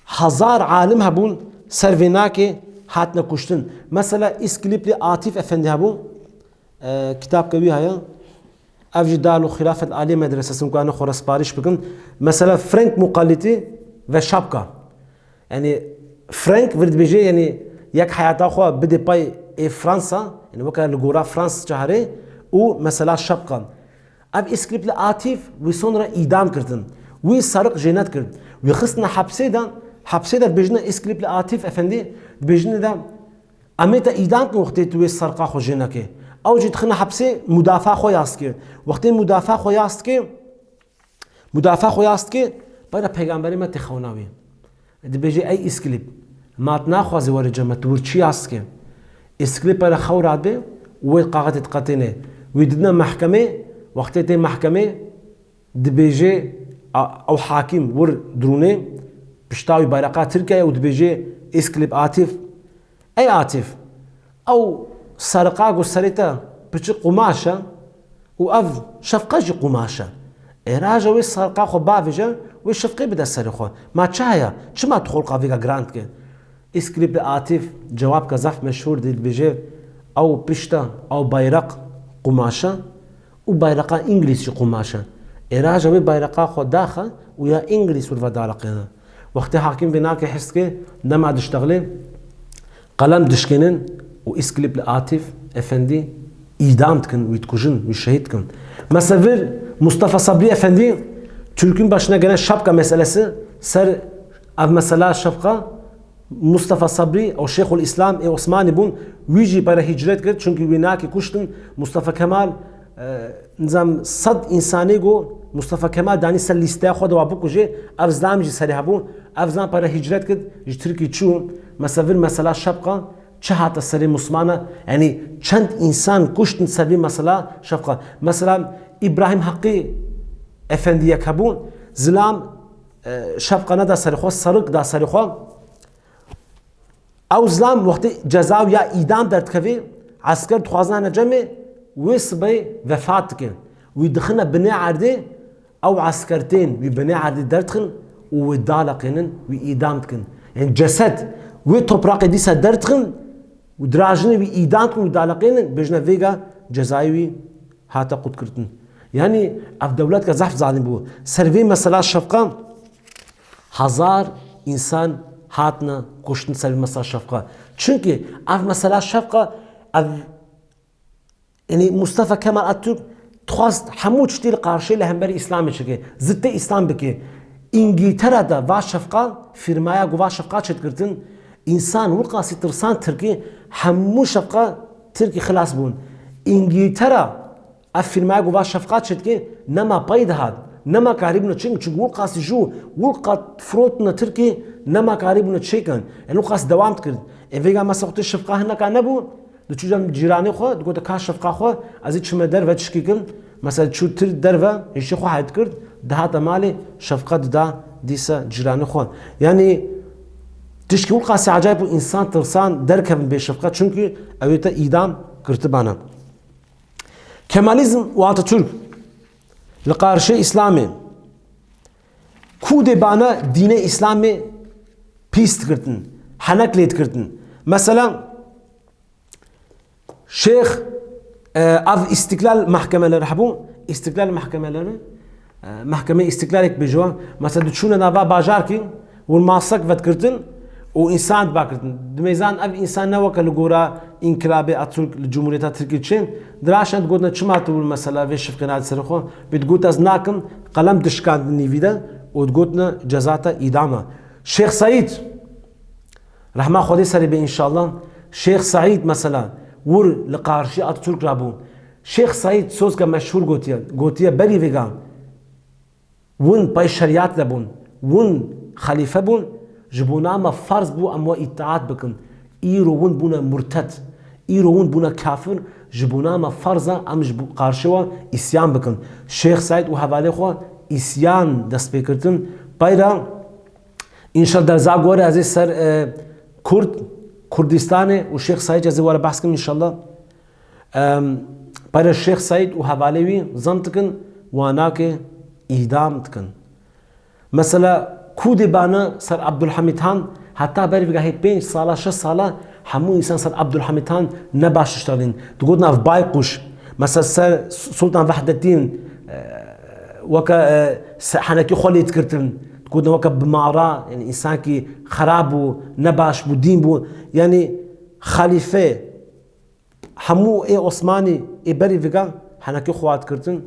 hezar alim hebûn, ser vê nakê hatine kuştin. Mesela Îskilîplî Atîf Efendî hebû, e, kitabke wî heye. Ev jî Darul Xilafet Alî Medresesi, ku em xwe re sipariş bikin. Mesela Frank Muqallitî ve şapka. Yani Frank vir dibêje, yani yek heyata xwe bide pay ê Fransa, yani weke li gora Fransça here û mesela şapka. Ev Îskilîplî Atîf wî sonra îdam kirdin. Wî sariq jê nedikir. Wî xistine hepsê de, hepsê de dibêjine Îskilîplî Atîf Efendî, dibêjine de, em ê te îdam kin wextê tu wê sariqa xwe jê nekê. Ew jî dixine hepsê, mudafa xwe yas dike. Wextê mudafa xwe yas dike, mudafa xwe yas dike, bayra peygamberê me tê xewna wî. Dibêje, ey Îskilîp, ma tu naxwazî were cem me, tu wir çi yas dike? Îskilîp bayra xew radibe û wê qaxetê diqetêne. Wî didine mehkemê, wextê tê mehkemê, dibêje, a, ew hakîm wir dirûnê, pişta wî bayraqa Tirkiyeyê û dibêje, Îskilîp Atîf, ey Atîf, ew sariqa ku serê te piçik qumaş e û ev şefqa jî qumaş e. Ê raja wê sariqa xwe bavêje, wê şefqê bide serê xwe. Ma çi heye? Çima tu xelqa vêga giran dike? Îskilîpê Atîf cewabke zaf meşhûr dî, dibêje, ew pişta, ew bayraq qumaş e û bayraqa Îngilîz jî qumaş e. Ê raja wê bayraqa xwe daxe û ya Îngilîz wir vedaliqêne. Wextê hakîm vê nakê his dike, dema diştexlê, qelem dişkênin û Îskilîplî Atîf Efendî îdam dikin, wî dikujin, wî şehîd dikin. Mesevir Mustafa Sabrî Efendî, Türk'ün başına gelen şapka meselesi, ser ev mesela şefqa, Mustafa Sabrî, ew Şêxul Îslam ê Osmanî bûn, wî jî pere hicret kir, çimkî wî nakê kuştin. Mustafa Kemal, e, nizam sed însanê ku Mustafa Kemal danî ser lîsteya xwe de wa bikujê, ev zilam jî serê hebûn. Ev zilam pere hicret kir, ji Tirkî çû. Mesevir mesela şefqa çi hate serê Musmana, yanî çend însan kuştin ser vî mesela şefqa. Mesela Îbrahîm Heqî Efendî yek hebû, zilam, e, şefqa neda serê xwe, sariq da serê xwe. Ew zilam wextê ceza û ya îdam derdikevê, esker dixwazin hene cemê, wê sibê vefat dike. Wî dixine binê erdê, ew esker tên wî binê erdê derdixin û wê daleqênin, wî îdam dikin. Yani ceset wê topraqê dîsa derdixin û dirajinê wî îdam dikin, wî daleqênin, bêjine vêga cezayê wî hate qutkirdin. Yani ev dewletka zehf zalim bû. Ser vê mesela şefqa hezar însan hatine kuştin ser vê mesela şefqa. Çimkî ev mesela şefqa, ev, yani Mustafa Kemal Atatürk dixwast hemû tiştî li qarşê li hemberî Îslamê çike, ziddê Îslam bike. Îngîltere de va şefqa, fîrmaya ku va şefqa çêdikirtin, însan wilqasî tirsan Tirkî, hemû şefqa Tirkî xilas bûn. Îngîltera Ev fîrmaya ku va şefqa çêdike, nema pey dihat. Nema karîbûna çêkin, çimkî wilqasî jû, wilqa firotine Tirkî, nema karîbûna çêkin. Yanî wilqasî dewam dikir. Ê vêga mesela wextê şefqa hineka nebû, diçû cem cîranê xwe, digote ka şefqa xwe, ez ê çime derve tişkî kim, Mesela çû tir derve, hişê xwe hed kir, dihata malê şefqet dida dîsa cîranê xwe. Yanî tişkî wil qasî acayip bû, însan tirsan derkevin bê şefqet, çunkî ew ê te îdam girtibana. Kemalîzm û Atatürk li qarşê Îslamê kûdê bana dînê Îslamê pîs dikirtin, henek lê dikirtin. Mesela Şêx, e, ev îstiklal mahkemeleri hebû, îstiklal mahkemeleri, e, mahkemê îstiklalek bêje wan, mesela diçûne nava bajarkî, hûn masek vedkirtin û însan dibakirtin. Dimêzan ev însan ne weke li gora înkilabê Atatürk li Cumhuriyeta Tirkî çên, diraşan digotin çima tu mesela vê şifqê nadî ser xwe, bê digot ez nakim, qelem dişkandin nîvî de û digotin ceza te îdam e. Şêx Seîd, Rehma Xwedê serê be înşallah. Şêx Seîd mesela wir li qarşî Atatürk rabû. Şêx Seîd sozke meşhûr gotiye. Gotiye berî vêga win pey şeriyat de bûn. Win xelîfe bûn. Ji bona me ferz bû em we îtaat bikin. Îro win bûne murted. Îro win bûne kafir. Ji bona me ferz e em ji bo-, qarşî we îsyan bikin. Şêx Seîd û hevalê xwe îsyan dest pê kirtin. Peyra Înşallah derza gore ez ê ser, e, Kurd, Kurdistanê û Şêx Seîd ez ê were behs kim înşallah. Em, pere Şêx Seîd û hevalê wî zan dikin, wanakê îdam dikin. Mesela kûdê bana ser Abdulhamîd Han, heta berî vegahê pênc sala, şeş sala hemû însan ser Abdulhamîd Han ne baş diştalîn. Digotin ev bayquş. Mesela ser Sultan Vahdettin, e, weke, e, se-, henekî xwe lê dikirtin. Digotin weke bi mara, yani însankî xerab bû, ne baş bû, dîn bû. Yani xelîfe hemû ê Osmanî ê berî viga henekî xwe dikirtin,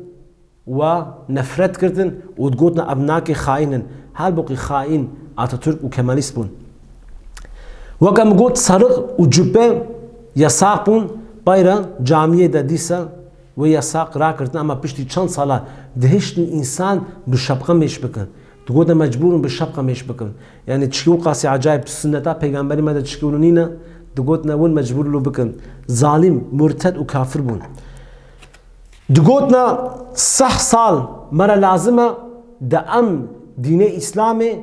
wa nefret kirtin û digotin ev nakê xaîn in. Halbukî xaîn Atatürk û Kemalîst bûn. Weke min got, sariq û cubbe yasaq bûn, peyra camiyê de dîsa wê yasaq rakirtin, ama piştî çend sala dihiştin însan bi şapka mêş bikin. Digotin mecbûr in bi şapka mêş bikin. Yani çikî wil qasî acayip, sunneta peygamberî me de çikî wilo nîne, digotin win mecbûr lo bikin. Zalim, murted û kafir bûn. Digotin seh sal me re lazim e de em dînê Îslamê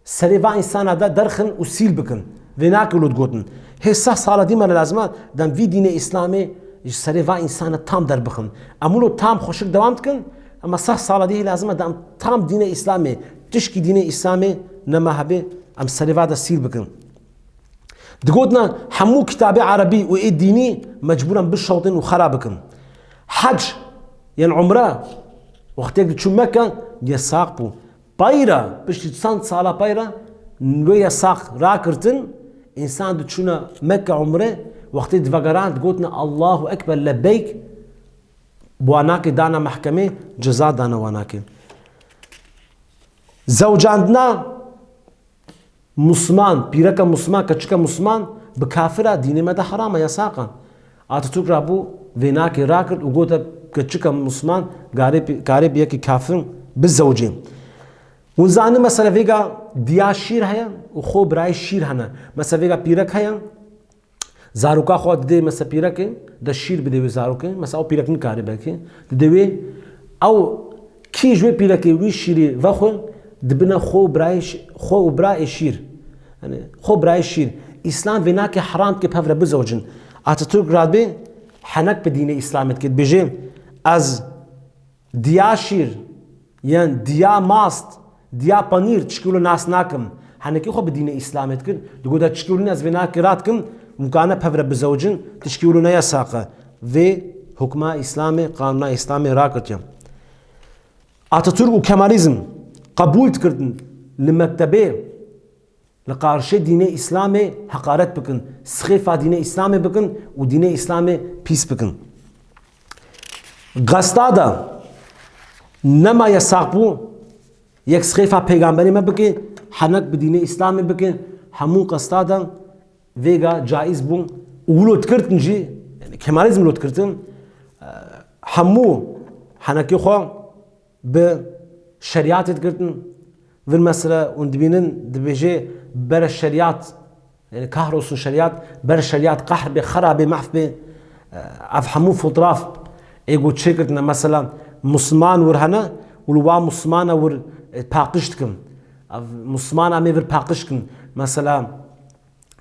serê va însana de derxin û sîl bikin. Vê nake wilo digotin. Hê seh sala dî me re lazim e, dem vî dînê Îslamê ji serê va însana tam derbixin. Em wilo tam xweşik dewam dikin, ema seh sala dî hê lazim e dem tam dînê Îslamê, tişkî dînê Îslamê nema hebe, em serê va de sîl bikin. Digotina hemû kitabê erebî û ê dînî mecbûr em bişewtin û xera bikin. Hec, yên umre, wextêk diçû Mekke, yesaq bû. Peyra, piştî çend sala peyra, wê yesaq rakirtin, însan diçûne Mekke umre, wextê divegeran, digotin Allahu Ekber, lebeyk, bi wanakê dana mehkemê, ceza dana wanakê. Zewcandina Musman, pîreke musman, keçike musman, bi kafira dînê me de heram e, yasaq e. Atatürk rabû vê nakê rakirt û gote keçike musman garê pî-, karê bi yekî kafir bizewicê. Hûn zanin mesela vêga diya şîr heye û xwe birayê şîr hene. Mesela vêga pîrek heye, zaroka xwe didê mesela pîrekê, de şîr bidê wê zarokê, mesela ew pîrek nikare belkî, didê wê, ew kî ji wê pîrekê wî şîrî vexwe, dibine xwe û birayê şî-, xwe û bira ê şîr. Yani xwe birayê şîr. Îslam vê nake heram dike pevre bizewicin. Atatürk radibê henek bi dînê Îslamê dike. Dibêje, ez diya şîr, yan diya mast, diya panîr, çikî wilo nas nakim. Henekî xwe bi dînê Îslamê dikir. Digot, de çikî wilo ez vê nakê radikim, mukane pevre bizewicin, tişkî wilo ne yasaq e. Vê hukma Îslamê, qanûna Îslamê rakirtiye. Atatürk û Kemalizm qebûl dikirtin li mektebê li qarşê dînê Îslamê heqaret bikin, sixêfa dînê Îslamê bikin û dînê Îslamê pîs bikin. Qesta de nema yasaq bû, yek sixêfa peygamberê me bike, henek bi dînê Îslamê bike, hemû qesta de vêga caiz bû û wilo dikirtin jî, yani Kemalizm wilo dikirtin, hemû henekê xwe bi şeriyatê dikirtin. Vir mesela hûn dibînin, dibêje bere şeriyat, yani kahrolsun şeriyat, bere şeriyat qahr bê, xera bê, mehf bê. Ev hemû fotoğraf Ê ku çêkirtine, mesela, Musliman wir hene, û li wa Muslimana wir, e, paqij dikin. Ev Muslimana me vir paqij kin. Mesela,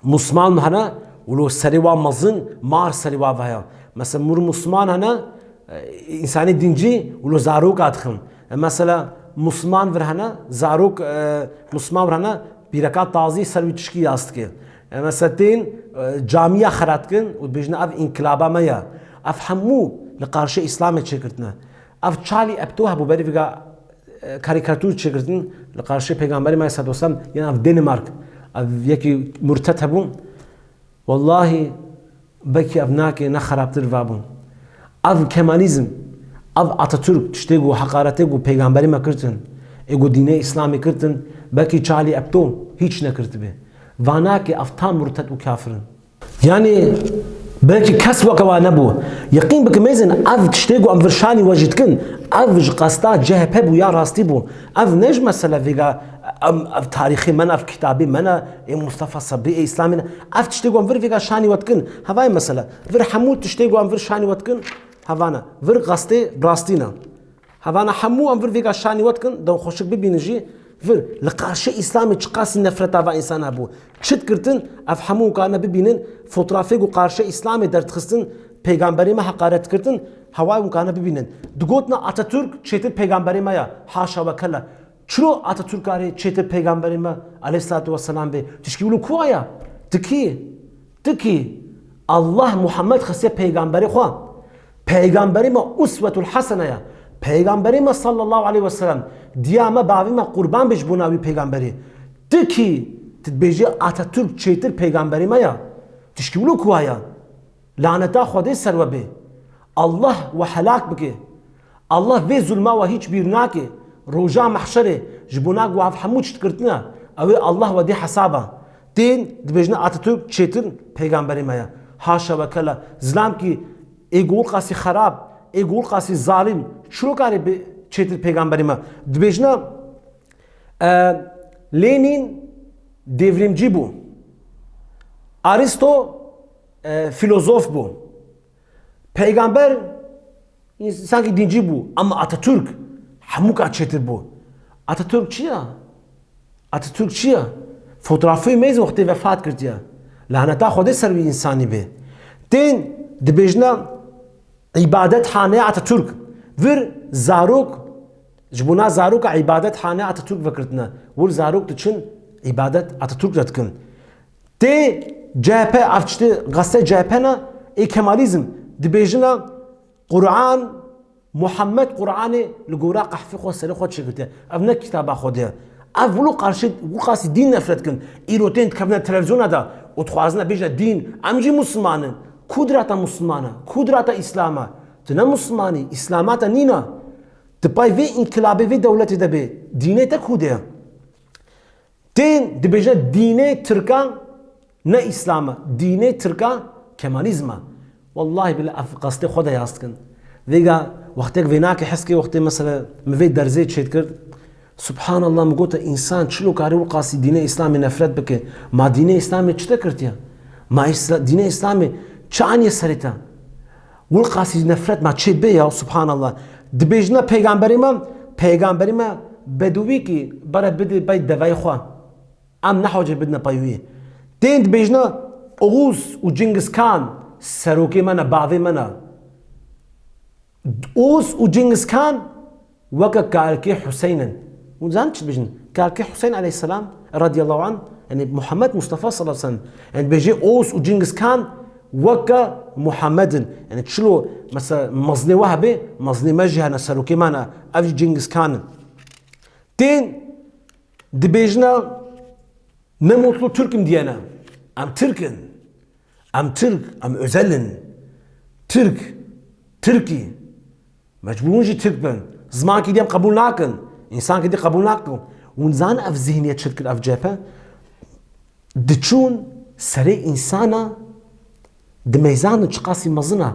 Musliman hene, û lo serê wa mezin, mar serê wa ve heye. Mesela, mir Musliman hene, e, însanê dîncî, û lo zaroka dixin. E, mesela, Musliman vir hene, zarok, e, Musliman vir hene, bîreka tazî ser wî tişkî yas dike. E, mesela, tên, e, camiya xera dikin û dibêjin, ev înkilaba me ye. Ev hemû li qarşê Îslamê çêkirtine. Ev Charlie Hebdo hebû, berî vêga, e, karîkatûr çêkirtin li qarşê Pêgamberê me aleyhisselatu vesselam, yan ev Danimark, ev yekî murted hebû. Wellahî, belkî ev nake ne xerabtir vabû. Ev Kemalîzm, ev Atatürk tiştê ku heqaretê ku Pêgamberê me kirtin, ê ku dînê Îslamê kirtin, belkî Charlie Hebdo hîç nekirtibê. Va nake ev tam murted û kafir in. Yanî, belkî kes weke wa nebû. Yeqîn bike mêzin, ev tiştê ku em vir şanî we jî dikin, ev ji qesta C H P bû ya rastî bû. Ev ne ji mesele vêga, em, ev tarîxê me ne, ev kitabê me ne, ê Mustafa Sebrî, ê Îslamê ne. Ev tiştê ku em vir vêga şanî we dikin, hevayê mesele. Vir hemû tiştê ku em vir şanî we dikin, hevane. Vir qestê rastî ne. Hevana hemû em vir vêga şanî we dikin, dem xweşik bibînin jî, vir li qarşê Îslamê çiqasî nefreta va însan hebû. Çi dikirtin, ev hemû karine bibînin, fotrafê ku qarşê Îslamê derdixistin, pêgamberê me heqaret dikirtin, hewayê hûn karine bibînin. Digotina Atatürk çêtir pêgamberê me ya, haşa ve kella. Çiro Atatürk karê çêtir pêgamberê me aleyhissalatu vesselam bê? Tişkî wilo ku aya? Ti kî? Ti kî? Allah Muhammed xisiye pêgamberê xwe. Peygamberê me uswetul hasene ya. Peygamberê me sallallahu aleyhi ve sellem, diya me, bavê me qurban be ji bona wî peygamberê. Ti kî? Ti dibêjî Atatürk çêtir peygamberê me ya. Tişkî wilo ku aya? Laneta Xwedê ser we bê. Allah we helak bike. Allah vê zulma we hîç bîr nake. Roja mehşerê ji bona ku ev hemû çi dikirtine, ew ê Allah we dê hesaba. Tên dibêjine Atatürk çêtir pêgamberê me ye. Haşa ve kella. Zilam kî ê gul qasî xerab, ê gul qasî zalim, çiro karê bi çêtir pêgamberê me? Dibêjine, e, Lenin devrimci bû. Aristo, e, filozof bû. Peygamber însankî dîncî bû, ama Atatürk hemûka çêtir bû. Atatürk çi ya? Atatürk çi ya? Fotoğrafê mêz wextê vefat kiriye. Laneta Xwedê ser wî însanî bê. Tên dibêjine îbadethanê Atatürk. Vir zarok, ji bona zaroka îbadethanê Atatürk vekirtine. Wir zarok diçin îbadet Atatürk re dikin. Tê C H P, ev tiştê qeste C H P ne, ê Kemalîzm. Dibêjine Quran, Muhammed Quranê li gora qehfê xwe serê xwe çêkirtiye. Ev ne kitaba Xwedê ye. Ev wilo qarşî, wilo qasî dîn nefret dikin. Îro tên dikevine televîzyona de û dixwazine bêjine dîn. Em jî Musliman in. Ku dirata Musliman e? Ku dirata Îslam e? Tu ne Musliman î, Îslama te nîne. Tu pay vê înkilabê, vê dewletê de bê. Dînê te ku de ye? Tên dibêje dînê Tirkan ne Îslam e, dînê Tirkan Kemalizm e. Wellahî billah ev qestê xwe de yaz dikin. Vêga wextek vênakê hez kê wextê mesela min vê derzê çêdikir. Subhanallah, min gote însan çilo karê wî qasî dînê Îslamê nefret bike. Ma dînê Îslamê çi te kirtiye? Ma Îsla-, dînê Îslamê çi aniye serê te? Wî qasî nefret ma çê bê ya, subhanallah. Dibêjine peygamberê me, peygamberê me bedûwî kî bere bidê bay devayê xwe. Em nehocê bidine pay wî. Tên dibêjine Oğuz û Cingizkan serokê me ne, bavê me ne. Oğuz û Cingizkan weke kalkê Huseynin. Hûn zanin çi dibêjin? Kalkê Huseyn aleyhisselam, radiyallahu anh, yani Muhammed Mustafa sallallahu aleyhi ve sellem. Yani dibêje Oğuz û Cingizkan weke Muhammedin. Yani çilo, mesela, mezinê we hebe, mezinê me jî hene, serokê me ne, ev jî Cingizkan in. Tên dibêjine ne mutlu Türk'üm diyene. Em Tirk in. Em Tirk, em özel in. Tirk, Tirkî. Mecbûr hûn jî Tirk bin. Zimankî dî em qebûl nakin. Însankî dî qebûl nakin. Hûn zanin ev zihniyet çi dikir ev C H P? Diçûn serê însana dimeyzandin çiqasî mezin e.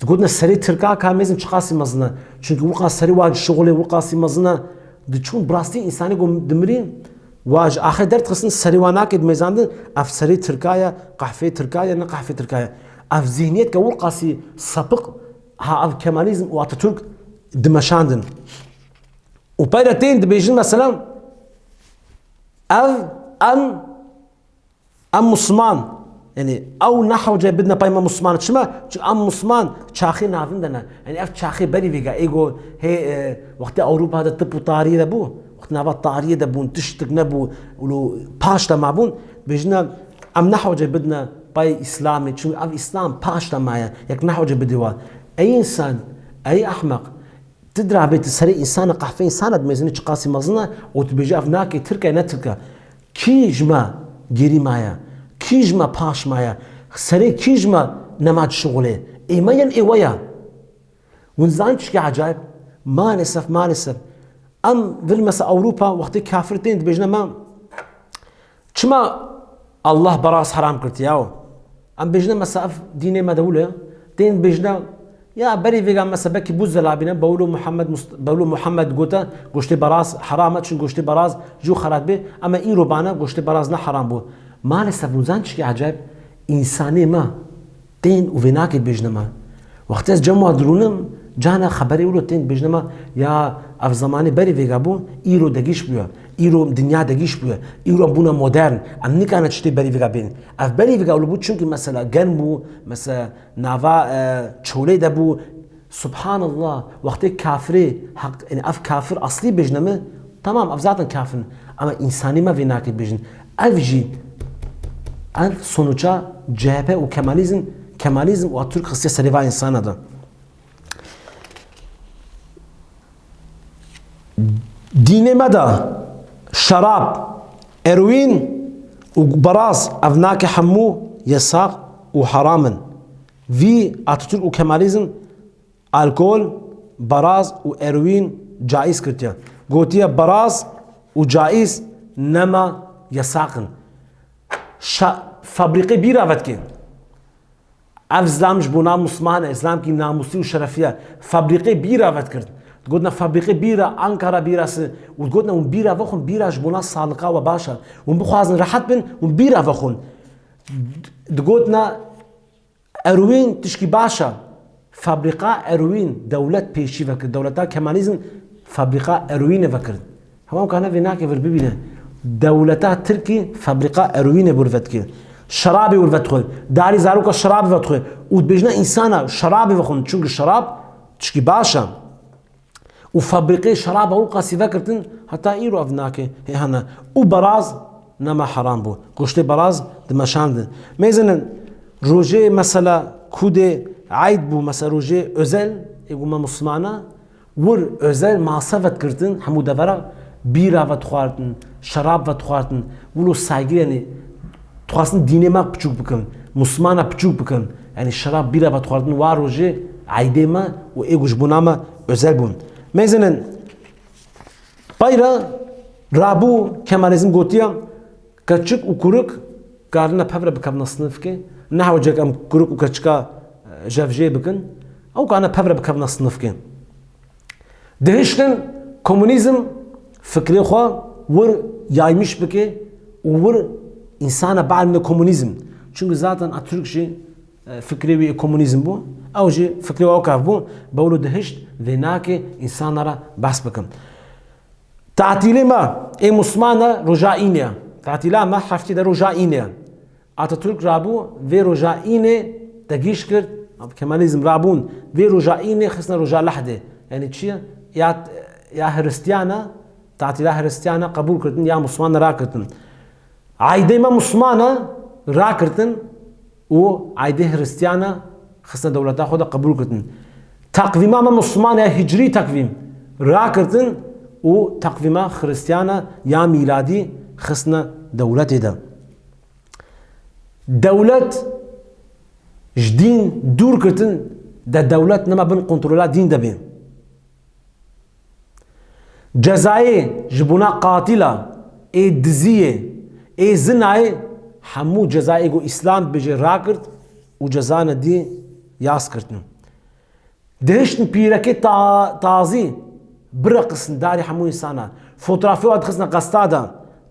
Digotin serê Tirka ka mêzin çiqasî mezin e. Çunkî wî qas serê wan şixulê wî qasî mezin e. Diçûn bi rastî însanê ku dimirîn, wa ji axê derdixistin serê wan nake dimeyzandin, ev serê Tirka ye, qehfê Tirka ye, ne qehfê Tirka ye. Ev zihniyet ke wî qasî sapik ha ev Kemalîzm û Atatürk dimeşandin. Û peyre tên dibêjin mesela ev em Em Musliman, yani ew ne hewce bidine pey me Musliman. Çima? Çünkü em Musliman çaxê navin de ne. Yani ev çaxê berî vêga êgo hê, e, wextê Ewropa de tip û tariyê de bû. Wextê nava tariyê de bûn, tiştik nebû, û paş de mabûn. Bêjine em ne hewce bidine pey Îslamê. Çünkü ev Îslam paş de maye. Yek ne hewce bidî wa. Ey insan, ey ehmeq, Tu dirabê tu serê însana qehfê însana dimêzinî çiqasî mezin e û tu bêjî ev nake Tirk e ne Tirk e. Kî ji me gêrî maye? Kî ji me paş maye? Serê kî ji me nema şixulê? Ê me yen ê we ye. Hûn zanî çikî ecayib? Maalesef, maalesef. Em vir mesela Ewropa wextê kafir tên dibêjine me Çima Allah beraz heram kir ya? Em bêjine mesela ev dînê me de wilo, tên bêjine, ya berî vêga mesela belkî bû zelabîne, bawlo Muhammed Must-, bawlo Muhammed gote, goştê beraz heram e, çün goştê beraz jû xerat bê, ama îro bane goştê beraz ne heram bû. Maalesef hûn zan çikî ecayib, însanê me tên û vê nake bêjine me. Wextê ez cem wan dirûnim, cana xeberê wilo tên bêjine me, ya ev zemanê berî vêga bû, îro degîş bûye, îro dinya degîş bûye, îro em bûne modern, em nikane tiştê berî vêga bên. Ev berî vêga wilo bû, çunkî mesela germ bû, mesela nava, e, çolê de bû, Subhanallah, wextê kafirê, heq, yani ev kafir aslî bêjine me, Tamam, ev zaten kafir in. Ama însanî me vê nake bêjin. Ev jî, ev sonuça C H P û Kemalizm, Kemalizm û Atatürk xistiye serê va însana de. Dînê me de şerab, eroîn û beraz ev nake hemû yesaq û heram in. Vî Atatürk û Kemalizm Alkol, beraz û eroîn caiz kirtiye. Gotiye beraz û caiz nema yesaq in. Şa-, fabrîqê bîra vedikê. Ev zlam ji bona Musliman e, zlamkî namûsî û şerefî ye. Fabrîqê bîra vedikir. Digotine fabrîqê bîra, Ankara bîrası û digotine hûn bîra vexwin, bîra ji bona saliqa we baş e. Hûn bixwazin rehet bin, hûn bîra vexwin. Digotine Erwîn tişkî baş e. Fabrîqa erwîn dewlet pêşî vekir. Dewleta Kemalizm fabrîqa erwînê vekir. Hema em kane vê nake vir bibîne. Dewleta Tirkî fabrîqa erwînê bûr vetkir. Şerabê wir vetxwe. Darî zaroka şerabê vetxwe. Û dibêjine însana şerabê vexwin. Çunki şerab tişkî baş e. Û fabrîqê şeraba wî qasî vekirtin, heta îro ev nake hê hene. Û beraz nema heram bû. Goştê beraz dimeşandin. Mêzinin rojê mesela kudê eyd bû, mesela rojê özel, ê ku me Muslimana, wir özel masa vetkirtin, hemû devera bîra vetxwartin, şerab vetxwartin. Wilo saygî, yani, Dixwastin dînê me piçûk bikin, Muslimana piçûk bikin. Yanî şerab bîra vedixwardin wa rojê eydê me û ê ku ji bona me özel bûn. Mêzinin peyra rabû Kemalizm gotiye, keçik û kurik karine pevre bikevne sinifkê. Ne hewcek em kurik û keçika, e, jevjê bikin. Ew karine pevre bikevne sinifkê. Dihiştin komunîzm fikrê xwe wir yaymiş bike û wir însana bielmine komunîzm. Çunku zaten Atatürk jî, e, fikrê wî komunîzm bû. Ew jî fikrê wî ew kav bû. Bawlo dihişt vê nake însana re behs bikin. Tatîlê me ê Muslimana roja înê ye. Tatîla me heftê de roja înê ye. Atatürk rabû vê roja înê degîş kir, Kemalizm rabûn vê roja înê xistine roja lehdê. Yanî çi ye? Ya, ya Hristiyana, tatîla Hristiyana qebûl kirtin, ya Muslimana rakirtin. Eydê me Muslimana rakirtin û eydê Hristiyana xistine dewleta xwe de qebûl kirtin. Teqvîma me Muslimana ya hicrî teqvîm rakirtin û teqvîma Hristiyana ya mîladî xistine dewletê de. Dewlet ji dîn dûr girtin, de dewlet nema bin kontrola dîn de bê. Cezayê ji bona qatîla, ê diziyê, ê zinayê, hemû cezayê ku Îslam dibêje ragirt û cezane dî yas girtin. Dihiştin pîrekê ta-, tazî bireqisin darî hemû însana. Fotografê wa dixistin qesta de.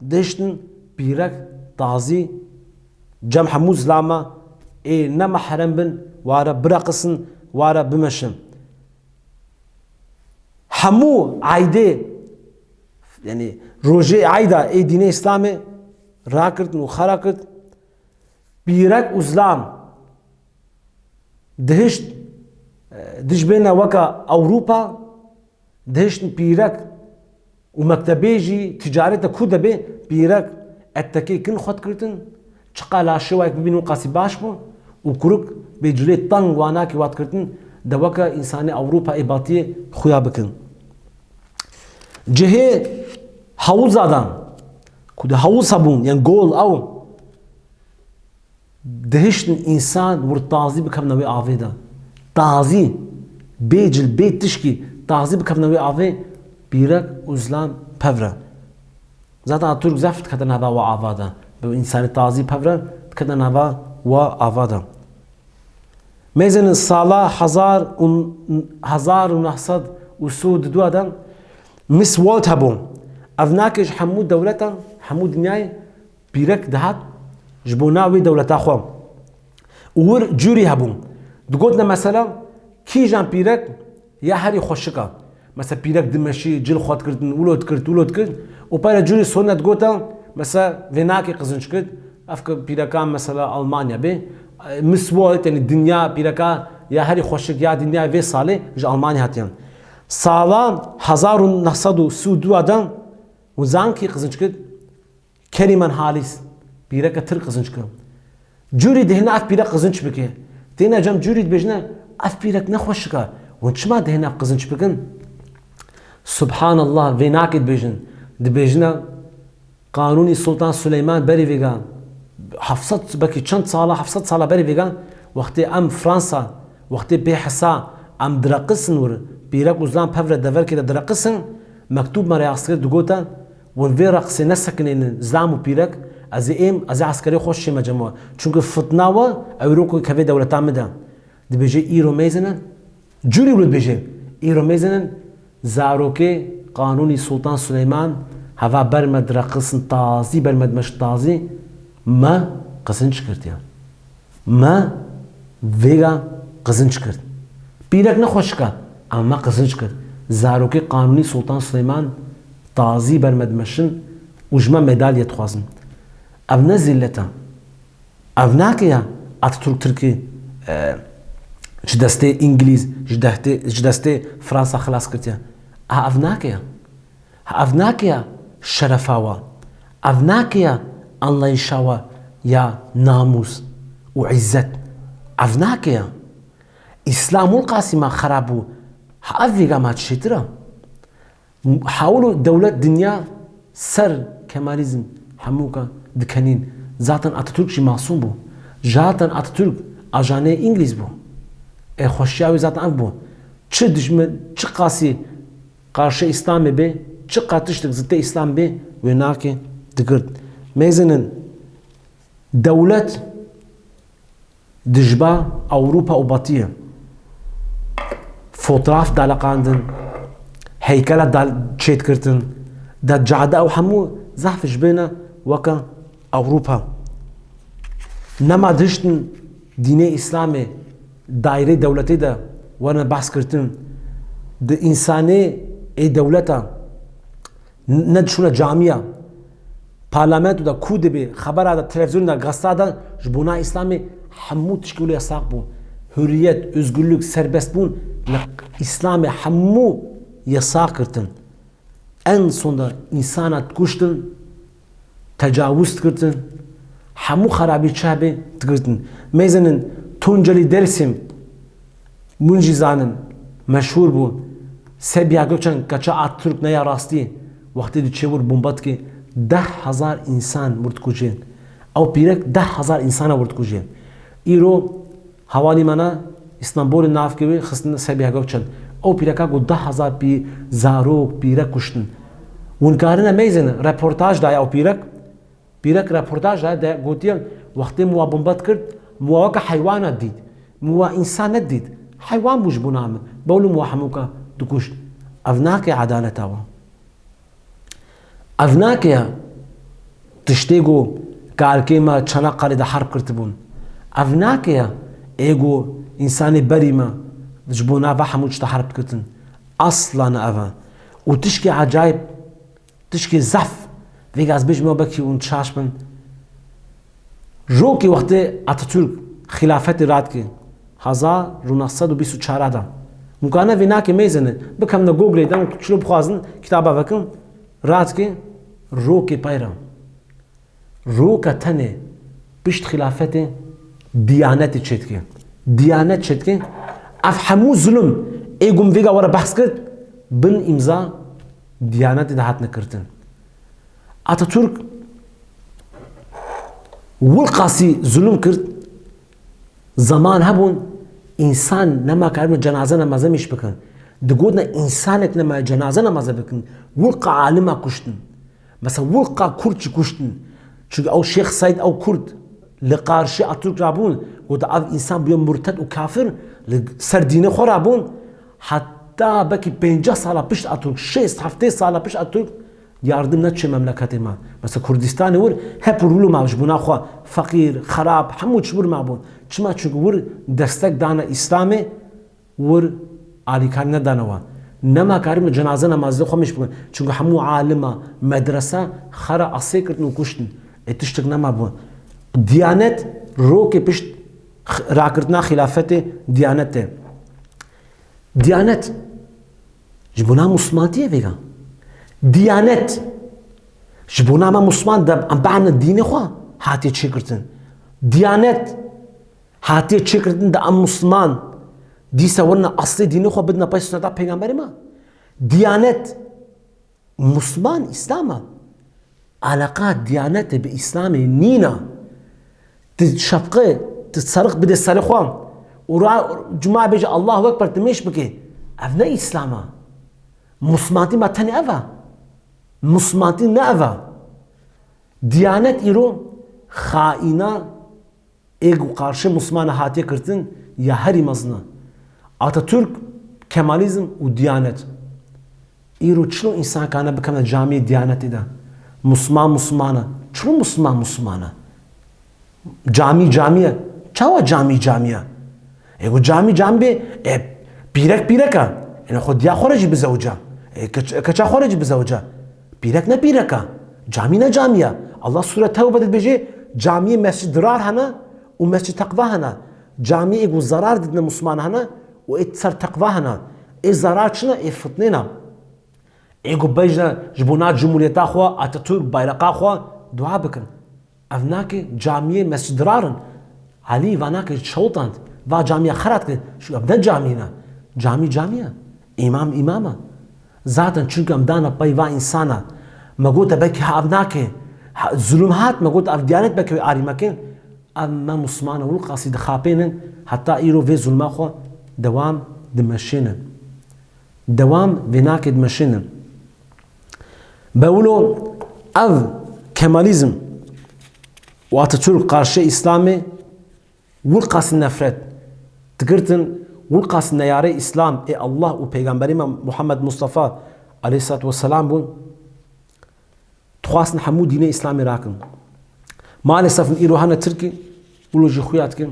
Dihiştin pîrek tazî cem hemû zilama ê ne mehrem bin ware bireqisin wara bimeşin. Hemû eydê, yanî rojê eyda ê dînê Îslamê rakirdin û xera kirt. Pîrek û zilam dihişt, e, dijbêne weka Ewropa, dihiştin pîrek û mektebê jî ticarete ku debe pîrek ettekê kin xwe dikirtin, çiqa laşê wek bibînin qasî baş bû û kurik bê cilê teng wanakî wat kirtin, de weke însanê Ewropa ê batiyê xuya bikin. Cihê hewza de, ku de hewz hebûn, yan gol ew, dihiştin însan wir tazî bikevne wê avê de. Tazî, bê cil, bê tişkî, tazî bikevne wê avê, pîrek û zilam pevre. Zaten Atatürk zehf dikete nava wa ava de. Bi însanê tazî pevre dikete nava wa ava de. Mêzinin sala hezar û, hezar û neh sed û sî û du de Miss World hebû. Ev nake ji hemû dewletan, hemû dinyayê pîrek dihat ji bona wê dewleta xwe. Û wir jûrî hebû. Digotine mesela kîjan pîrek ya herî xweşik a. Mesela pîrek dimeşî, cil xwe dikirtin, wilo dikir, wilo dikir. Û pere jûrî sone digote, mesela vê nake qizinc kir. Ev ke pîrekan mesela Almanya bê. Miss World, yanî dinya pîreka ya herî xweşik ya dinya vê salê ji Almanya hatiyan. Sala hezar û neh sed û sî û du de û zankî qizinc kir. Keriman Halis, pîreke tir qizinc kir. Cûrî dihêne ev pîrek qizinc bike. Têne cem cûrî dibêjine, ev pîrek ne xweşik a. Hûn çima dihêne ev qizinc bikin? Subhanallah, vê nake dibêjin. Dibêjine, Qanûnî Sultan Suleyman berî vêga, heft sed, belkî çend sala, heft sed sala berî vêga, wextê em Fransa, wextê pê hesa em direqisin wir, pîrek û zilam pevre deverkê de direqisin, mektûb me re yaz kir, digote, Hûn vê reqsê nesekinênin, zilam û pîrek, ez ê êm, ez ê eskerê xwe şême cem we. Çunke fitna we, ew ê roko kevê dewleta min de. Dibêje, îro mêzinin, cûrî wilo dibêje, îro mêzinin, zarokê qanûnî Sultan Suleyman, heva ber me direqisin tazî, ber me dimeşin tazî, me qizinc kirdiye. Me vêga qizinc kir. Pîrek ne xweşik e, ama me qizinc kir. Zarokê qanûnî Sultan Suleyman tazî ber me dimeşin û ji me medalye dixwazin. Ev ne zîllet e. Ev nake ya Atatürk Tirkî, e, ji destê Îngilîz, ji dehtê, ji destê Fransa xilas kiriye. A, ev nake ya. Ha, ev nake ya şerefa we. Ev nake ya anlayışa we ya namûs û îzzet. Ev nake ya. Îslam û qasî me xerab bû. Ha, ev vêga me çêtir e. Hawil û dewlet dinya ser Kemalîzm hemûka dikenîn. Zaten Atatürk jî masûm bû. Zaten Atatürk ajanê Îngilîz bû. Ê xweşiya wî zaten ev bû. Çi dijmin, çi qasî qarşê Îslamê bê, çiqa tiştek zidê Îslam bê, wê nake digirt. Mêzinin dewlet dijba Ewropa û Batiyê fotraf daleqandin, heykela dal-, çêtkirtin, da cade ew hemû zehf ji bêne weke Ewropa. Nema diştin dînê Îslamê daîrê dewletê de wene behs kirtin, di însanê ê dewleta n-, ne dişûne camiya, parlamento de ku dibê, xebera de, televîzyonê de, gazeta de, ji bona Îslamê hemû tişkî wilo yasaq bû. Hurriyet, özgürlük, serbestbûn, li Îslamê hemû yasaq kirtin. En sonda însana dikuştin, tecawuz dikirtin, hemû xerabî çi hebê dikirtin. Mêzinin Tuncelî Dersim, min jî zanin, meşhûr bû. Sebiha Gökçen, keça Atatürk ne ya rastî, wextê diçê wir bomba dike, deh hezar însan wir dikuje. Ew pîrek deh hezar însana wir dikuje. Îro Hevalî me ne, Îstanbulê navkê wê xistine Sebiha Gökçen. Ew pîreka ku deh hezar pî-, zarok, pîrek kuştin. Hûn karine mêzin, reportaj daye ew pîrek. Pîrek reportaj daye, de gotiye, wextê min wa bomba dikir, min wa weke heywana dît. Min wa însan nedît. Heywan bû ji bona min. Bewlû min wa hemûka dikuşt. Ev nake edaleta we. Ev nake ya tiştê ku kalkê me Çanakkale de herb kirtibûn. Ev nake ya ê ku însanê berî me Ji bo nava hemû tişta herb dikitin. Asla ne ev e. Û tişkê ecayib, tişkê zehf, vêga ez bêjim, belkî hûn şaş bin. Rokê wextê Atatürk xilafetê radike, hezar û neh sed û bîst û çar de. Mukane vê nake mêzene, bikevne Google de, çilo bixwazin, kitaba vekin, radike, rokê peyre. Roka tenê pişt xilafetê Diyanetê çêdike. Diyanet çêdike. Ev hemû zulm ê ku min vêga we re behs kir, bin îmza Diyanetê de hatine girtin. Atatürk wilqasî zulm kir, zeman hebûn, însan nema karibûn cenaze nemaze mêş bikin. Digotin însanek nema cenaze nemaze bikin. Wilqa alima kuştin. Mesela wilqa Kurd jî kuştin. Çunke ew Şêx Seyd ew Kurd li qarşî Atatürk rabûn, got ev însan bûye murted û kafir, li ser dînê xwe rabûn. Heta belkî pênceh sala pişt Atatürk, şêst heftê sala pişt Atatürk yardim neçe memleketê me. Mesela Kurdistanê wir hep rûlo ma ji bona xwe feqîr, xerab, hemû çi wir mabûn. Çima? Çunke wir destek dane Îslamê, wir alîkarî nedane we. Nema karî min cenaze namazê xwe mêş bikin. Çunke hemû alima, medrese xera asê girtin û kuştin. Ê tiştek nema bû. Diyanet rokê pişt x-, rakirtina xilafetê Diyanet e. Diyanet ji bona Muslimantiyê vêga. Diyanet ji bona me Musliman de em behne dînê xwe hatiye çêkirtin. Diyanet hatiye çêkirtin de em Musliman dîsa werine aslê dînê xwe bidine pey suneta Pêxemberê me. Diyanet, Musliman, Îslam e. Eleqa Diyanetê bi Îslamê nîne. Tu şefqe, tu serix bide serê xwe û ra cuma bêje Allahu Ekber, tu mêş bike. Ev ne Îslam e. Muslimantî me tenê ev e. Muslimantî ne ev e. Diyanet îro xaîna ê ku qarşê Muslimana hatiye girtin ya herî mezin e. Atatürk, Kemalizm û Diyanet. Îro çilo însan kane bikevne camiyê Diyanetê de? Musliman Musliman e. Çilo Musliman Musliman e? Camî camî ye. Çawa camî camî ye? Ê ku camî camî bê, e, pîrek pîrek e. Ê xwe diya xwe re jî bizewica. Ê keç-, keça xwe re jî bizewica. Pîrek ne pîrek e. Camî ne camî ye. Allah Sûre Tewbe de dibêje, camiyê mescid dirar hene û mescid teqva hene. Camiyê ku zerar didine Musliman hene û ê ser teqva hene. Ê zerar çi ne? Ê fitnê ne. Ê ku bêjne ji bona cumhuriyeta xwe, Atatürk, bayraqa xwe dua bikin. Ev nake camiyê mescid dirar in. Elî va nake şewitand. Va camiya xera dike. Şu ev ne camî ne. Camî camî ye. Îmam îmam e. Zaten çunke em dane pey va însana. Me gote belkî ha ev nake. Ha, zulm hat, me gote ev Diyanet belkî wê arî me ke. Ev me Muslimana wilqasî dixapênin. Heta îro vê zulma xwe dewam dimeşênin. Dewam vê nake dimeşênin. Bewilo ev Kemalizm û Atatürk qarşê Îslamê wilqasî nefret digirtin, wilqasî neyarê Îslam ê Allah û Pêxemberê me Muhammed Mustafa aleyhissalatu vesselam bûn. Dixwastin hemû dînê Îslamê rakin. Maalesef îro hene Tirkî, wilo jî xuya dikin.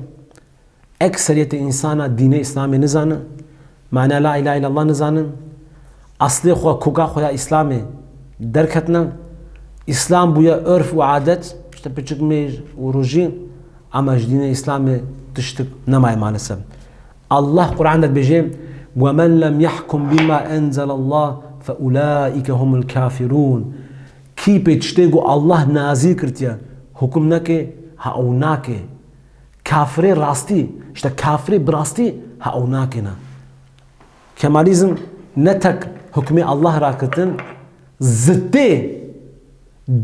Ekseriyetê însana dînê Îslamê nizanin, mana la îlahe îllallah nizanin, eslê xwe, koka xwe ya Îslamê derketine. Îslam bûye örf û adet, işte piçik mêj û rojî, ama ji dînê Îslamê tiştik nemaye maalesef. Allah Quran de dibêje, "Ve men lem yahkum bima enzelallah fe ulaike humul kafirun." Kî pê tiştê ku Allah nazîl kirtiye, hukum neke, ha ew nake. Kafirê rastî, işte kafirê bi rastî, ha ew nakêne. Kemalizm ne tek hukmê Allah rakirtin, zittê,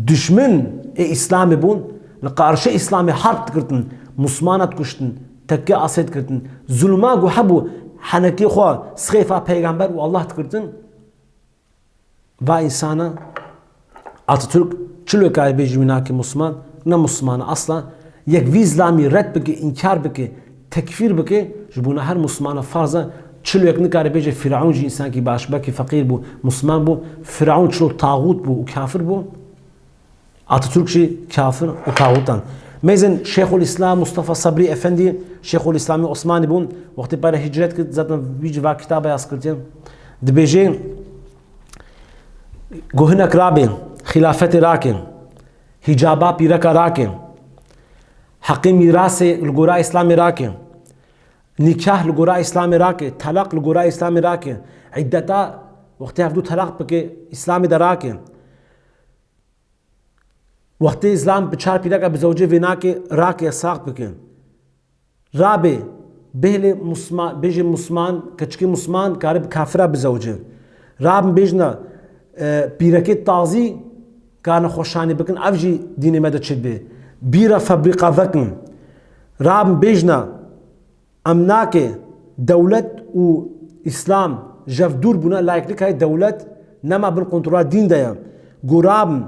dişmin ê Îslamê bûn, li qarşê Îslamê harb dikirtin, Muslimana dikuştin, tekke asê dikirtin, zulma ku hebû henekê xwe sixêfa Peygamber û Allah dikirtin. Va însana Atatürk çilo kare bêjî wî nake Musliman, ne Musliman e asla. Yek vî zlamî red bike, înkar bike, tekfîr bike, ji bona her Muslimana farz e. Çilo yek nikare bêje Firaun jî însankî baş, belkî feqîr bû, Musliman bû. Firaun çilo taxût bû û kafir bû. Atatürk jî kafir û taxûtan. Mêzin Şêxul Îslam Mustafa Sabrî Efendî, Şêxul Îslamê Osmanî bûn, wextê pere hicret kir, zaten vî civa kitaba yaz kirtiye. Dibêje, Go hinek rabe, xîlafetê rake, hîcaba pîreka rake, heqê mîrasê li gora Îslamê rake, nîkah li gora Îslamê rake, telaq li gora Îslamê rake, îddeta wextê hevdû telaq bike Îslamê de rake. Wextê Îslam bi çar pîreka bizewicê vê nake, rake, sax bike. Rabe, bêhlê musma-, bêjê musman, keçikê musman kare bi kafira bizewicin. Rabin bêjna, e, pîrekê tazî karine xweşanî bikin, ev jî dînê me de çêdibe. Bîra febrîqa vekin. Rabin bêjna, em nake dewlet û Îslam jev dûr bûne, layek nikayê dewlet nema bin kontrola dîn de ye. Go rabin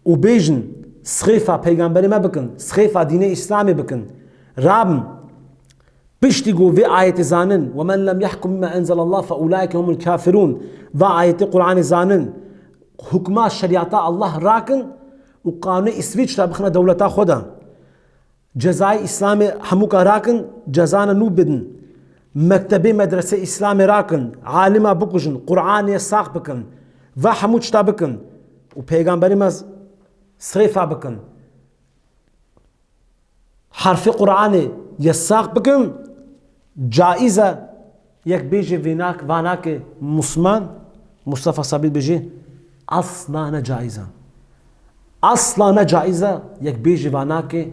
û bêjin, sixêfa peygamberê me bikin, sixêfa dînê Îslamê bikin. Rabin, piştî ku vê ayetê zanin, "Ve men lem yahkum bima enzelallah fe ulaike humul kafirun." Va ayetê Qur'anê zanin, hukma şeriyata Allah rakin û qanûnê Îsvîçra bixine dewleta xwe de. Cezayê Îslamê hemûka rakin, cezana nû bidin. Mektebê medresê Îslamê rakin, alima bikujin, Qur'anê sax bikin. Va hemû tişta bikin. Û peygamberê me sixêfa bikin. Herfê Qur'anê ye sax bikin, caiz e yek bêje vê nak-, va nake musman, Mustafa Sabî bêje, asla ne caiz e. Asla ne caiz e yek bêje va nake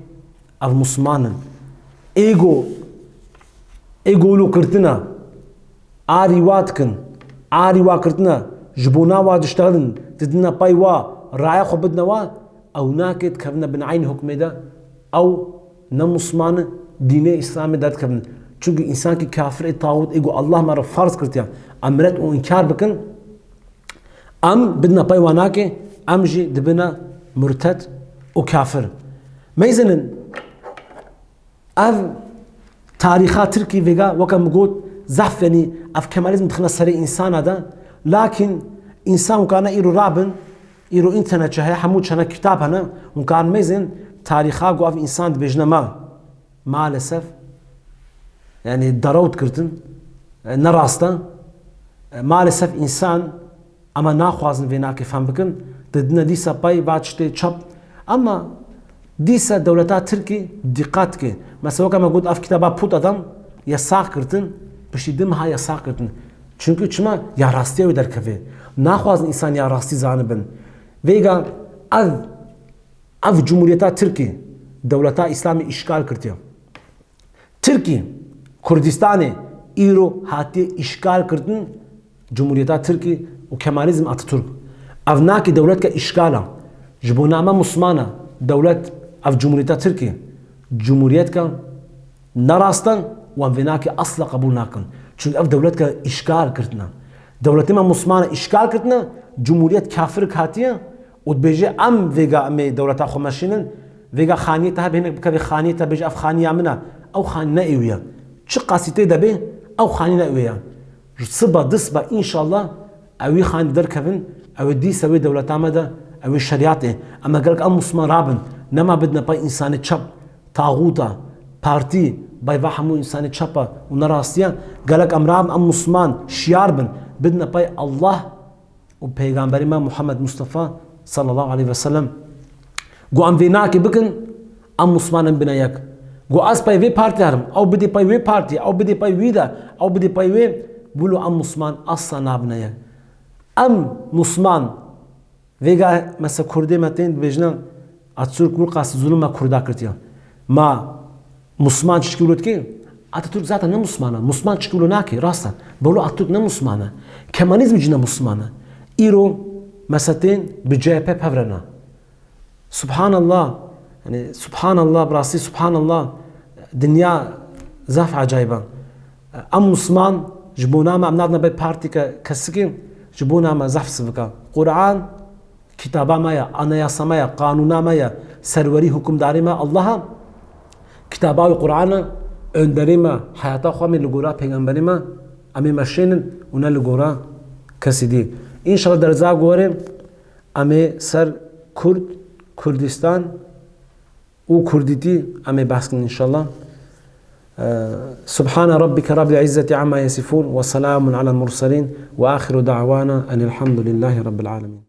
ev musman in. Êgo, êgo wilo kirtina, arî wa dikin, arî wa kirtina, ji bona wa diştexilin, didine pay wa, raya xwe bidine wa, ew nake dikevine bin eynî hukmê de, ew ne musman in, dînê Îslamê derdikevin. Çunku însankî kafir ê taxût ê ku Allah me re ferz kirtiye, em red û înkar bikin, em bidine pay wa nake, em jî dibine murted û kafir. Meyzinin, Ev tarîxa Tirkî vêga, weke min got, zehf, yanî ev Kemalizm dixine serê însana de, lakîn însan wekane îro rabin, îro înternet çi heye, hemû çene kitab hene, hûn karin mêzin tarîxa ku ev însan dibêjine me. Maalesef, yanî derewt girtin, e, ne rast e. E, maalesef însan Ema naxwazin vê nakê fehm bikin, didine dîsa pay va tiştê çap. Ema dîsa dewleta Tirkî dîqat ke. Mesela weke me got ev kitaba put adam, yasax kirtin, piştî du meha yasax kirtin. Çunku çima ya rastiya wê derkeve. Naxwazin însan ya rastî zanibin. Vêga ev, ev Cumhuriyeta Tirkî, dewleta Îslamê îşgal kirtiye. Tirkî, Kurdistanê îro hatiye îşgal kirdin Cumhuriyeta Tirkî û Kemalizm Atatürk. Ev nakê dewletka îşgal e. Ji bo nama Muslimana dewlet ev Cumhuriyeta Tirkî Cumhuriyetka ne rast e û em vê nakê asla qebûl nakin. Çunke ev dewletka îşgal kirdine. Dewletê me Muslimana îşgal kirdine, Cumhuriyet kafirik hatiye û dibêje em vêga em ê dewleta xwe meşînin, vêga xaniyê te hebe hinek bikevê xaniyê te bêje ev xaniya min e. Ew xanî ne ê wî ye. Çi qasî tê de bê, ew xanî ne ê wê ye. Siba, du siba înşallah ew wî xanî derkevin, ew ê dîsa wê dewleta me de, ew ê şeriyat ê. Em ê gelek em Musliman rabin, nema bidine pay însanê çep, taxûta, partî, bay va hemû însanê çep e û ne rastî ye. Gelek em rabin, em Musliman şiyar bin, bidine pay Allah û Peygamberê me Muhammed Mustafa sallallahu aleyhi ve sellem. Go em vê nakê bikin, em Musliman em bine yek. Go ez pay vê partî herim, ew bidê pay wê partî, ew bidê pay wî de, ew bidê pay wê, wilo em Musliman asla nabine yek. Em Musliman, vêga mesela Kurdê me tên dibêjine, Atatürk wilo qasî zulum me Kurda kirtiye. Ma Musliman çişkî wilo dike? Atatürk zaten ne Musliman e. Musliman çişkî wilo nake, rast e. Belo Atatürk ne Musliman e. Kemalizm jî ne Musliman e. Îro mesela tên bi C H P pev re ne. Subhanallah. Yani subhanallah, bi rastî subhanallah. Dinya zaf acayib e. Em Musliman ji bo nama em nadine bê partîke kesikê, ji bo nama zaf sivik e. Quran, Kitaba me ye, anayasa me ye, qanûna me ye, serwerî hukimdarê me Allah e. Kitaba wî Quran e, önderê me, heyata xwe em ê li gora pêxemberê me, em ê meşênin û ne li gora kesî dî. Înşallah derza gorê em ê ser Kurd, Kurdistan, û kurdîtî em ê behs kin înşallah. Subhane rabbike rabbil izzeti amma yasifun ve selamun alel murselin ve ahiru da'wana enilhamdulillahi rabbil alemin.